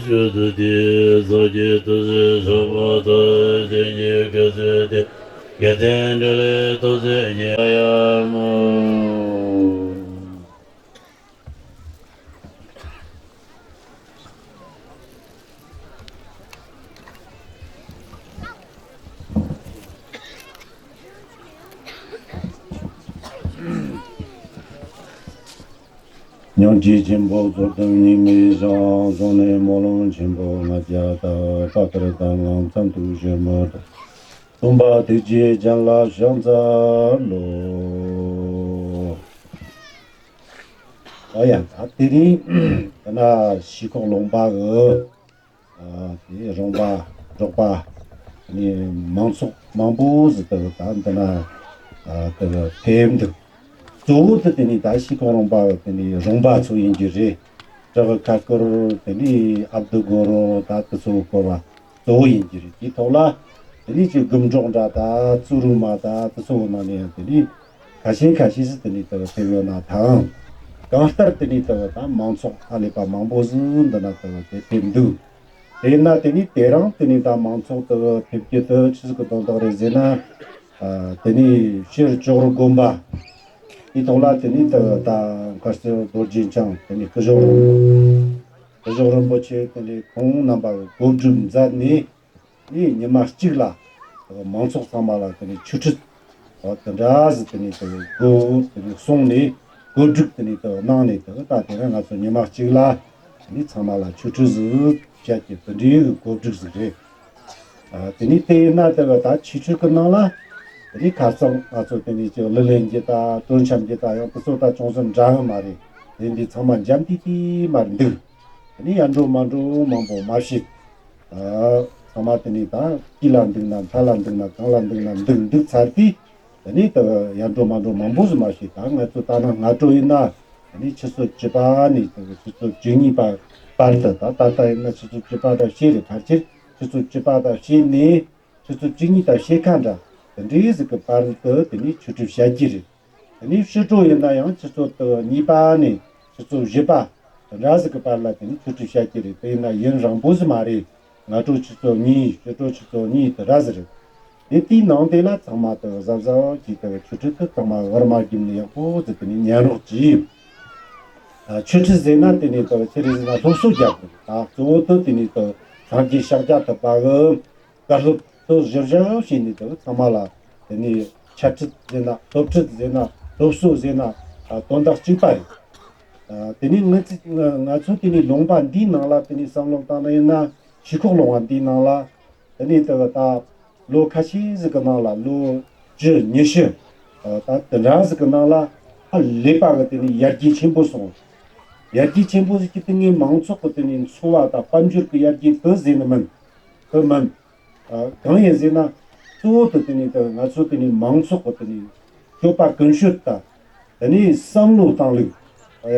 ཆོས་སྡུད་དེ་ཚོགས་ཀྱི་ཐུགས་སྲས་ཕྱག་པ་དང་། དེ་ཉིད་སྐུ་ཚེ་དེ་རྒྱལ་བསྟན་འཕྲིན་ལས་ཐོག་ཚད་ཉེ་ཡ་མོ། སྙིང་རྗེ་ཆེན་པོ་རྩོད་ལྡན་སྙིགས་མའི་ཞིང་། བཟུང་ནས་སྨོན་ལམ་ཆེན་པོ་ལྔ་བརྒྱ་དག། བཀའ་དར་དང་ལམ་ཚམ་དུ་བཞུགས་མི་དང་། སྟོན་པ་ཐུགས་རྗེ་ཅན་ལ་ཕྱག་འཚལ་ལོ། ཨ་ཡ། ད་དེ་རིང་ད་ན་ཤི་ཁོག་ལུང་པ་གི་ཨ་དེ་རོང་པ་འབྲོག་པ་ནི་མང་ཚོགས་མང་པོ་ཟིག་ད་ད་འདི་ན་ཨ་དེ་ཕེབས་འདུག་གཙོ་བོ་དེ་དེ་ནི་ད་ཤི་ཁོག་རོང་པ་དེ་ནི་རོང་པ་ཚོ་ཡིན་གྱི་རེད། བྲག་ཁ་སྐོར་དེ་ནི་ཨ་བདུད་སྒོ་རོང་ད་དེ་ཚོ་སྐོར་བ་གཙོ་བོ་ཡིན་གྱི་རེད། དེའི་ཐོག་ལ་དེ་ནི་ཅིག་རྒུན་འབྲོག་འདྲ་ད་ཙུ་རུ་མ་ད་དེ་ཚོ་ནང་ནས་ཡང་དེ་ནི་ཁ་ཤས་ཁ་ཤས་སུ་དེ་ནི་དེ་ཕེབས་ཡོད་ན་ཐང་། གང་ལྟར་དེ་ནི་དེ་ད་མང་ཚོགས་ཧ་ལས་པ་མང་པོ་ཟིག་འདི་ན་དེ་དེ་ཕེབས་འདུག་དེས་ན་དེ་ནི་དེ་རིང་དེ་ནི་ད་མང་ཚོགས་དེ་ཕེབས་རྒྱུ་དེ་ཆི་ཟིག་གི་དོན་དག་རེད་ཟེར་ན། ཨ་དེ་ནི་ཤར་ཅོག་རི་དགོན་པ་དེའི་ཐོག་ལ་དེ་ནི་ད་ད་མཁར་སྟོད་རྡོ་རྗེ་འཆང་དེ་ནི་སྐུ་ཞབས་རིན་སྐུ་ཞབས་རིན་པོ་ཆེ་དེ་ནི་ཁོང་རྣམ་པ་གི་གོ་སྒྲིག་མཛད་ནས་ནི་ཉི་མ་གཅིག་ལ་མང་ཚོགས་ཚང་མ་ལ་དེ་ནི་ཆོས་ཁྲིད་དེ་འདྲ་ཟིག་དེ་ནི་དེ་གོ་དེ་ནི་གསུངས་ནས་གོ་སྒྲིག་དེ་ནི་དེ་གནང་ནས་དེ་ད་དེ་རིང་ང་ཚོ་ཉི་མ་གཅིག་ལ་དེ་ནི་ཚང་མ་ལ་ཆོས་ཁྲིད་ཟིག་བྱ་རྒྱུ་དེ་འདྲའི་གི་གོ་སྒྲིག་ཟིག་རེད། ཨ་དེ་ནི་དེ་ཡིན་ན་དེ་ག་ད་ཆོས་ཁྲིད་ཀྱི་ནང་ལ་དེ་ནི་ཁ་སང་ང་ཚོ་དེ་ནི་ཅིག་གླུ་ལེན་རྒྱུ་ད་སྤྲོ་འཆམ་རྒྱུ་ད་ཡང་དེ་ཚོ་ད་ཅུང་ཟད་འདྲ་གི་མ་རེད། དེ་འདི་ཚང་མ་འཇམ་ཏིག་ཏིག་མར་འདུག་དེ་ནི་ཡར་འགྲོ་མར་འགྲོ་མང་པོ་མ་བྱེད། ཨ་ཚང་མ་དེ་ནི་ད་དཀྱིལ་ལ་འདུག་ན་མཐའ་ལ་འདུག་ན་གང་ལ་འདུག་ན་འདུག་འདུག་ཚར་དུས་དེ་ནི་ད་ཡར་འགྲོ་མར་འགྲོ་མང་པོ་ཟིག་མ་བྱེད། ད་ང་ཚོ་ད་ན་སྔ་དྲོ་ཡིན་ན་དེ་ནི་ཆུ་ཚོད་བཅུ་པ་ནས་ཆུ་ཚོད་བཅུ་གཉིས་པ་བར་དུ། ད་ད་ལྟ་ཡིན་ན་ཆུ་ཚོད་བཅུ་པ་ད་ཕྱེད་རེད། ཕལ་ཆེར་ཆུ་ཚོད་བཅུ་པ་ད་ཕྱེད་ནས་ཆུ་ཚོད་བཅུ་གཉིས་དང་ཕྱེད་ཀ་འདྲ། དེ་འདྲའི་ཟིག་གི་བར་དུ་དེ་ནས་ཆོས་ཁྲིད་བྱ་རྒྱུ་རེད། དེ་ནས་ཕྱི་དྲོ་ཡིན་ན་ཡང་ཆུ་ཚོད་དུ་གཉིས་པ་ནས་ཆུ་ཚོད་བཞི་པ་དེ་འདྲ་ཟིག་གི་བར་ལ་དེ་ནས་ཆོས་ཁྲིད་བྱ་རྒྱུ་རེད། དེ་ཡིན་ན་ཡུན་རིང་པོ་ཟིག་མ་རེད། སྔ་དྲོ་ཆུ་ཚོད་གཉིས། ཕྱི་དྲོ་ཆུ་ཚོད་གཉིས་དེ་འདྲ་ཟིག་རེད། དེ་དེའི་ནང་དེ་ལ་ཚང་མ་དུ་གཟབ་གཟབ་གྱིས་དུ་ཆོས་ཁྲིད་དུ་ཚང་མ་བར་མ་བརྒྱུད་ནས་ཡག་པོ་ཟིག་དེ་ནས་ཉན་རོགས་གྱིས། ཆོས་ཁྲིད་ཟེར་ན་དེ་ནས་དུ་ཆི་རེད་ཟེར་ན་སློབ་གསོ་རྒྱག་དགོས། ད་གཙོ་བོ་དུ་དེ་ནས་དུ་སངས་རྒྱས་ཤཱཀྱ་ཐུབ་པ་གི་བཀའ་སློབ་དུ་གཞིར་བཞག་བྱས་ནས་དུ་ཚང་མ་ལ་དེ་ནས་འཆད་ཁྲིད་ཟེར་ན་སློབ་ཁྲིད་ཟེར་ན་སློབ་གསོ་ཟེར་ན་དོན་དག་གཅིག་པ་རེད། དེ་ནས་ང་ཚོ་ང་ཚོ་དེ་ནས་ལུང་པ་འདིའི་ནང་ལ་དེ་ནས་བསམ་བློ་བཏང་ན་ཡིན་ན་ཤེས་ཁོག་ལུང་པ་འདིའི་ནང་ལ་དེ་ནས་དུ་ད་ལོ་ཁ་ཤས་ཟིག་གི་ནང་ལ་ལོ་བཅུ་ཉི་ཤུ་ད་དེ་འདྲ་ཟིག་གི་ནང་ལ་ཧ་ལས་པ་གི་དེ་ནས་ཡར་རྒྱས་ཆེན་པོ་སོང་། ཡར་རྒྱས་ཆེན་པོ་ཟིག་གི་སྟེང་ནས་མང་ཚོགས་གི་དེ་ནས་འཚོ་བ་དང་དཔལ་འབྱོར་གི་ཡར་རྒྱས་དུ་ཟེར་ནི་མིན། དུ་མིན། གང་ཡིན་ཟེར་ན། གཙོ་བོ་དུ་དེ་ནས་དུ་ང་ཚོ་དེ་ནས་མང་ཚོགས་གི་དེ་ནས་སྤྱོད་པ་ཀུན་སྤྱོད་དང་། དེ་ནས་བསམ་བློ་བཏང་ལུགས། ཨ་ཡ།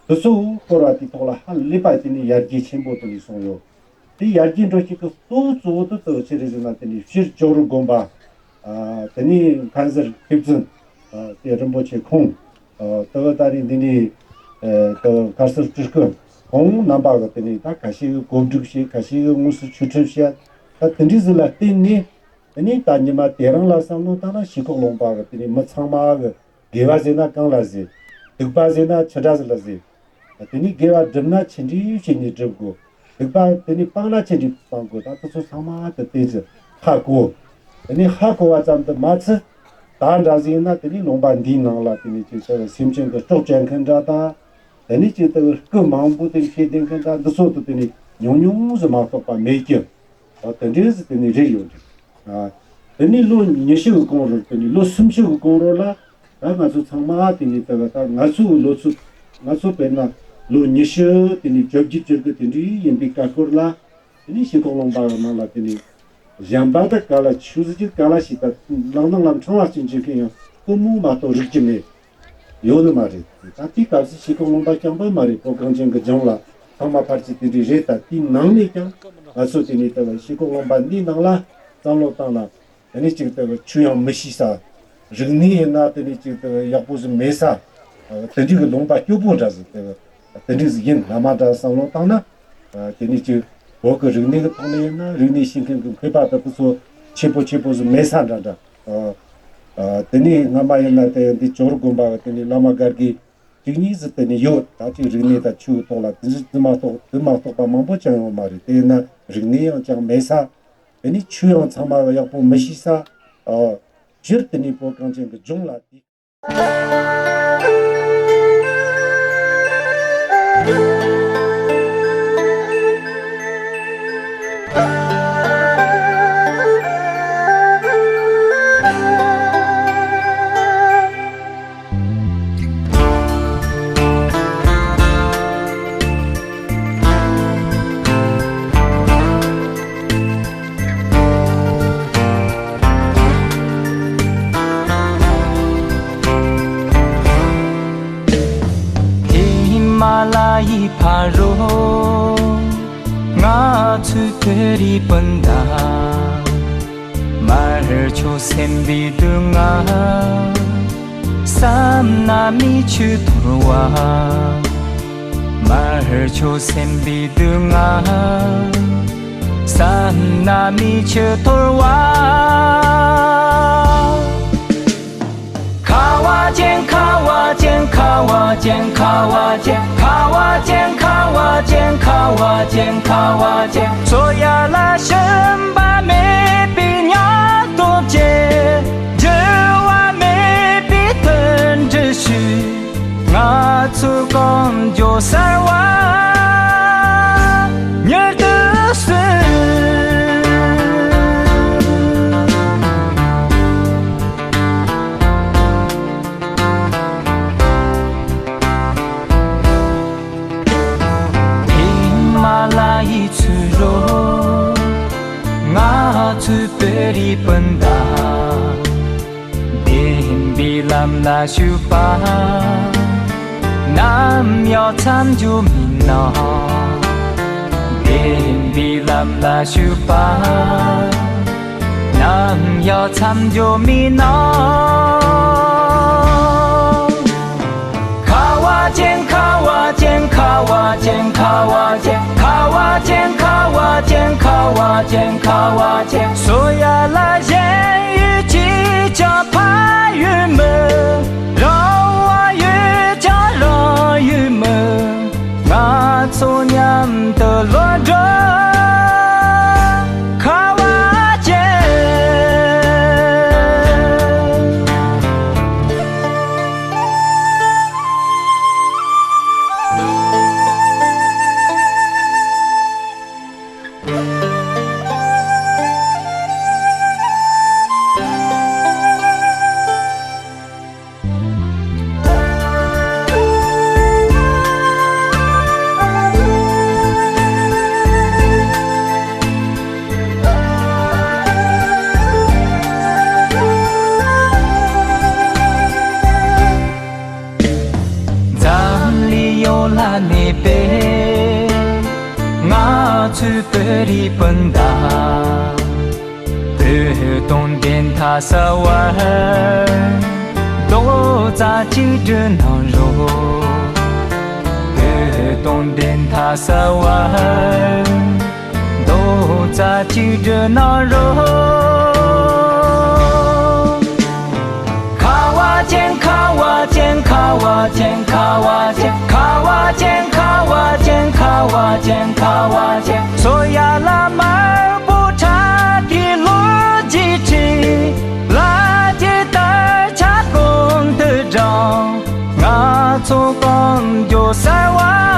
དུ་ཚོ་སྐོར་བ་དེ་ཐོག་ལ་ཧ་ལས་པ་དེ་ནས་ཡར་རྒྱས་ཆེན་པོ་དེ་ནས་སོང་ཡོད། དེ་ཡར་རྒྱས་འགྲོ་བྱེད་ཀྱི་གཙོ་བོ་གཙོ་བོ་དུ་དུ་ཆི་རེད་ཟེར་ན་དེ་ནས་སྤྱིར་ཇོ་རུ་དགོན་པ། དེ་ནས་མཁན་ཟུར་མཁས་བཙུན། དེ་རིན་པོ་ཆེ་ཁོང་། དེ་བ་ད་རེས་འདི་ནས་དེ་མཁར་ཟུར་སྤྲུལ་སྐུ་ཁོང་རྣམ་པ་གི་དེ་ནས་ད་ཁ་ཤས་ཀྱི་གོ་སྒྲིག་བྱས། ཁ་ཤས་ཀྱི་དངོས་སུ་ཆོས་ཁྲིད་བཤད། ད་དེ་འདྲའི་ཟིག་ལ་བརྟེན་ནས་དེ་ནས་ད་ཉི་མ་དེ་རིང་ལ་བསམ་བློ་བཏང་ན་ཤེས་ཁོག་ལུང་པ་གི་དེ་ནས་མི་ཚང་མ་གི་དགེ་བ་ཟེར་ན་གང་ལ་ཟེར། སྡིག་པ་ཟེར་ན་ཆི་འདྲ་ཟིག་ལ་ཟེར། དེ་ནས་དགེ་བ་སྒྲུབ་ན་ཆི་འདྲའི་བྱས་ནས་སྒྲུབ་དགོས། སྡིག་པ་དེ་ནས་སྤང་ན་ཆི་འདྲའི་སྤང་དགོས། ད་དེ་ཚོ་ཚང་མ་དེ་དེ་ཚོ་ཧ་གོ། དེ་ནས་ཧ་གོ་བ་ཙམ་དུ་མ་ཚད། ད་འདྲ་ཟིག་ཡིན་ན་དེ་ནས་ལུང་པ་འདིའི་ནང་ལ་དེ་ནས་ཅིག་ཟེར་སེམས་ཅན་གྱི་སྲོག་བཅད་མཁན་འདྲ་དང་། དེ་ནས་ཅིག་དེ་སྐུ་མང་པོ་དེ་བཤད་བསྡད་མཁན་འདྲ་འདི་ཚོ་དེ་དེ་ནས་ཉུང་ཉུང་ཟིག་མ་གཏོགས་པ་མེད་ཀྱི། ཨ། དེ་འདྲའི་ཟིག་དེ་ནས་རེད་ཡོད་རེད། ཨ། དེ་ནས་ལོ་ཉི་ཤུ་གི་གོང་རོལ། དེ་ནས་ལོ་སུམ་ཅུ་གི་གོང་རོལ་ལ་ད་ང་ཚོ་ཚང་མ་དེ་ནས་དེ་ག་ད་ང་ཚོའི་ལོ་ཚོད། ང་ཚོ་དཔེར་ན་ལོ་ཉི་ཤུ་དེ་ནས་བཅོ་བརྒྱད་བཅོ་དགུ་དེ་འདྲའི་ཡིན་པའི་སྐབས་སྐོར་ལ། དེ་ནས་ཤེས་ཁོག་ལུང་པ་གི་ནང་ལ་དེ་ནས་གཞན་པ་དག་ག་ལ་ཆོས་ཟེར་གྱི་ག་ལ་ཞིག་ད་ལག་ནང་ལ་ཕྲེང་བ་ཅན་བྱེད་མཁན་ཡང་སྐུ་མོ་མ་གཏོགས་རིག་གི་མེད། ཡོད་ནི་མ་རེད། ད་དེའི་སྐབས་སུ་ཤེས་ཁོག་ལུང་པ་རྐྱང་པ་མ་རེད། བོད་གངས་ཅན་གྱི་ལྗོངས་ལ་ཚང་མ་ཕལ་ཆེར་དེ་འདྲའི་རེད། ད་དེའི་ནང་ནས་ཀྱང་ང་ཚོ་དེ་ནས་ལྟ་བུ་ཤེས་ཁོག་ལུང་པ་འདིའི་ནང་ལ་བསམ་བློ་བཏང་ན། དེ་ནས་ཅིག་ལྟ་བུ་ཆོས་ཡང་མི་ཤེས་ས། རིག་གནས་ཡིན་ན་དེ་ནས་ཅིག་ལྟ་བུ་ཡག་པོ་ཟིག་མེད་ས། དེ་འདྲའི་གི་ལུང་པ་སྐྱོ་པོ་འདྲ་ཟིག་ལྟ་བུ་དེ་འདྲའི་ཟིག་ཡིན། བླ་མ་འདྲ་བསམ་བློ་བཏང་ན། ཨ། དེ་ནས་ཅིག་བོད་ཀྱི་རིག་གནས་ཀྱི་ཐོག་ནས་ཡིན་ན་རིག་གནས་ཤེས་མཁན་གྱི་མཁས་པ་དག་དེ་ཚོ་ཆེ་པོ་ཆེ་པོ་ཟིག་མེད་ས་འདྲ་འདྲ། ཨ། ཨ། དེ་ནས་སྔ་མ་ཡིན་ན་དེ་འདི་ཇོ་རུ་དགོན་པ་གི་དེ་ནས་བླ་མ་སྒར་གྱི་གཅིག་གཉིས་ཟིག་དེ་ནས་ཡོད། ད་ཅིག་རིག་གནས་དང་ཆོས་ཀྱི་ཐོག་ལ་དེ་ཚོ་དེ་མ་གཏོགས་དེ་མ་གཏོགས་པ་མང་པོ་ཅང་ཡོད་མ་རེད། དེ་ཡིན་ན་རིག་གནས་ཡང་ཅང་མེད་ས། དེ་ནས་ཆོས་ཡང་ཚང་མ་ཡག་པོ་མི་ཤེས་ས། ཨ། སྤྱིར་དེ་ནས་བོད་གངས་ཅན་གྱི་ལྗོངས་ལ་དེ། ཧི་མ་ལ་ཡི་ཕ་རོལ་ང་ཚོའི་བོད་རིགས་སྤུན་ཟླ། མར་ཁྱོད་སེམས་པའི་སྡུག་བསྔལ་བསམ་ན་མིག་ཆུ་འཐོར་བ། མར་ཁྱོད་སེམས་པའི་སྡུག་བསྔལ་བསམ་ན་མིག་ཆུ་འཐོར་བ། ཁ་བ་ཅན། ཁ་བ་ཅན། ཁ་བ་ཅན། ཁ་བ་ཅན། ཁ་བ་ཅན། ཁ་བ་ཅན། ཁ་བ་ཅན། ཁ་བ་ཅན། འཚོ་ཡ་ལ་ཞུམ་པ་མེད་པའི་ཉག་ཐོག་ཅན། འགྱུར་བ་མེད་པའི་མཐུན་སྒྲིལ་ཞུ། ང་ཚོའི་གངས་ལྗོངས་གསར་བ་མྱུར་དུ་བསུ། ཧི་མ་ལ་ཡི་ཚུར་རོལ་ང་ཚོའི་བོད་རིགས་སྤུན་ཟླ། བདེན་པའི་ལམ་ལ་ཞུགས་པ་ནམ་ཡང་མཚམས་འཇོག་མི་གནང་། བདེན་པའི་ལམ་ལ་ཞུགས་པ་ནམ་ ཡང་ཡང་མཚམས་འཇོག་མི་གནང་། ཁ་བ་ཅན། ཁ་བ་ཅན། ཁ་བ་ཅན། ཁ་བ་ཅན། ཁ་བ་ཅན། ཁ་བ་ཅན། ཁ་བ་ཅན། ཁ་བ་ཅན། སོ་ཡ་ལ་གཞན་ཡུལ་གཅིག་ཀྱང་ཕ་ཡུལ་མིན། རང་དབང་ཡོད་ཀྱང་རང་ཡུལ་མིན། ང་ཚོ་མཉམ་དུ་ལོག་འགྲོ། ཁ་བ་ཅན། འཛམ་གླིང་ཡོངས་ལ་གནས་པའི་ང་ཚོའི་བོད་རིགས་སྤུན་ཟླ། བོད་དོན་བདེན་མཐའ་གསལ་བར། རྡོག་རྩ་གཅིག་སྒྲིལ་གནང་རོགས། བོད་དོན་བདེན་མཐའ་གསལ་བར། རྡོག་རྩ་གཅིག་སྒྲིལ་གནང་རོགས། ཁ་བ་ཅན། ཁ་བ་ཅན། ཁ་བ་ཅན། ཁ་བ་ཅན། ཁ་བ་ཅན། ཁ་བ་ཅན། ཁ་བ་ཅན། ཁ་བ་ཅན། སོ་ཡ་ལ་དམར་པོ་ཁྲ་ཐིག་ལོ་རྒྱུས་ཁྲི། ལ་རྒྱའི་དར་ཆ་གོང་དུ་བསྒྲེངས། ང་ཚོ་གང་མགྱོགས་གསལ་བ།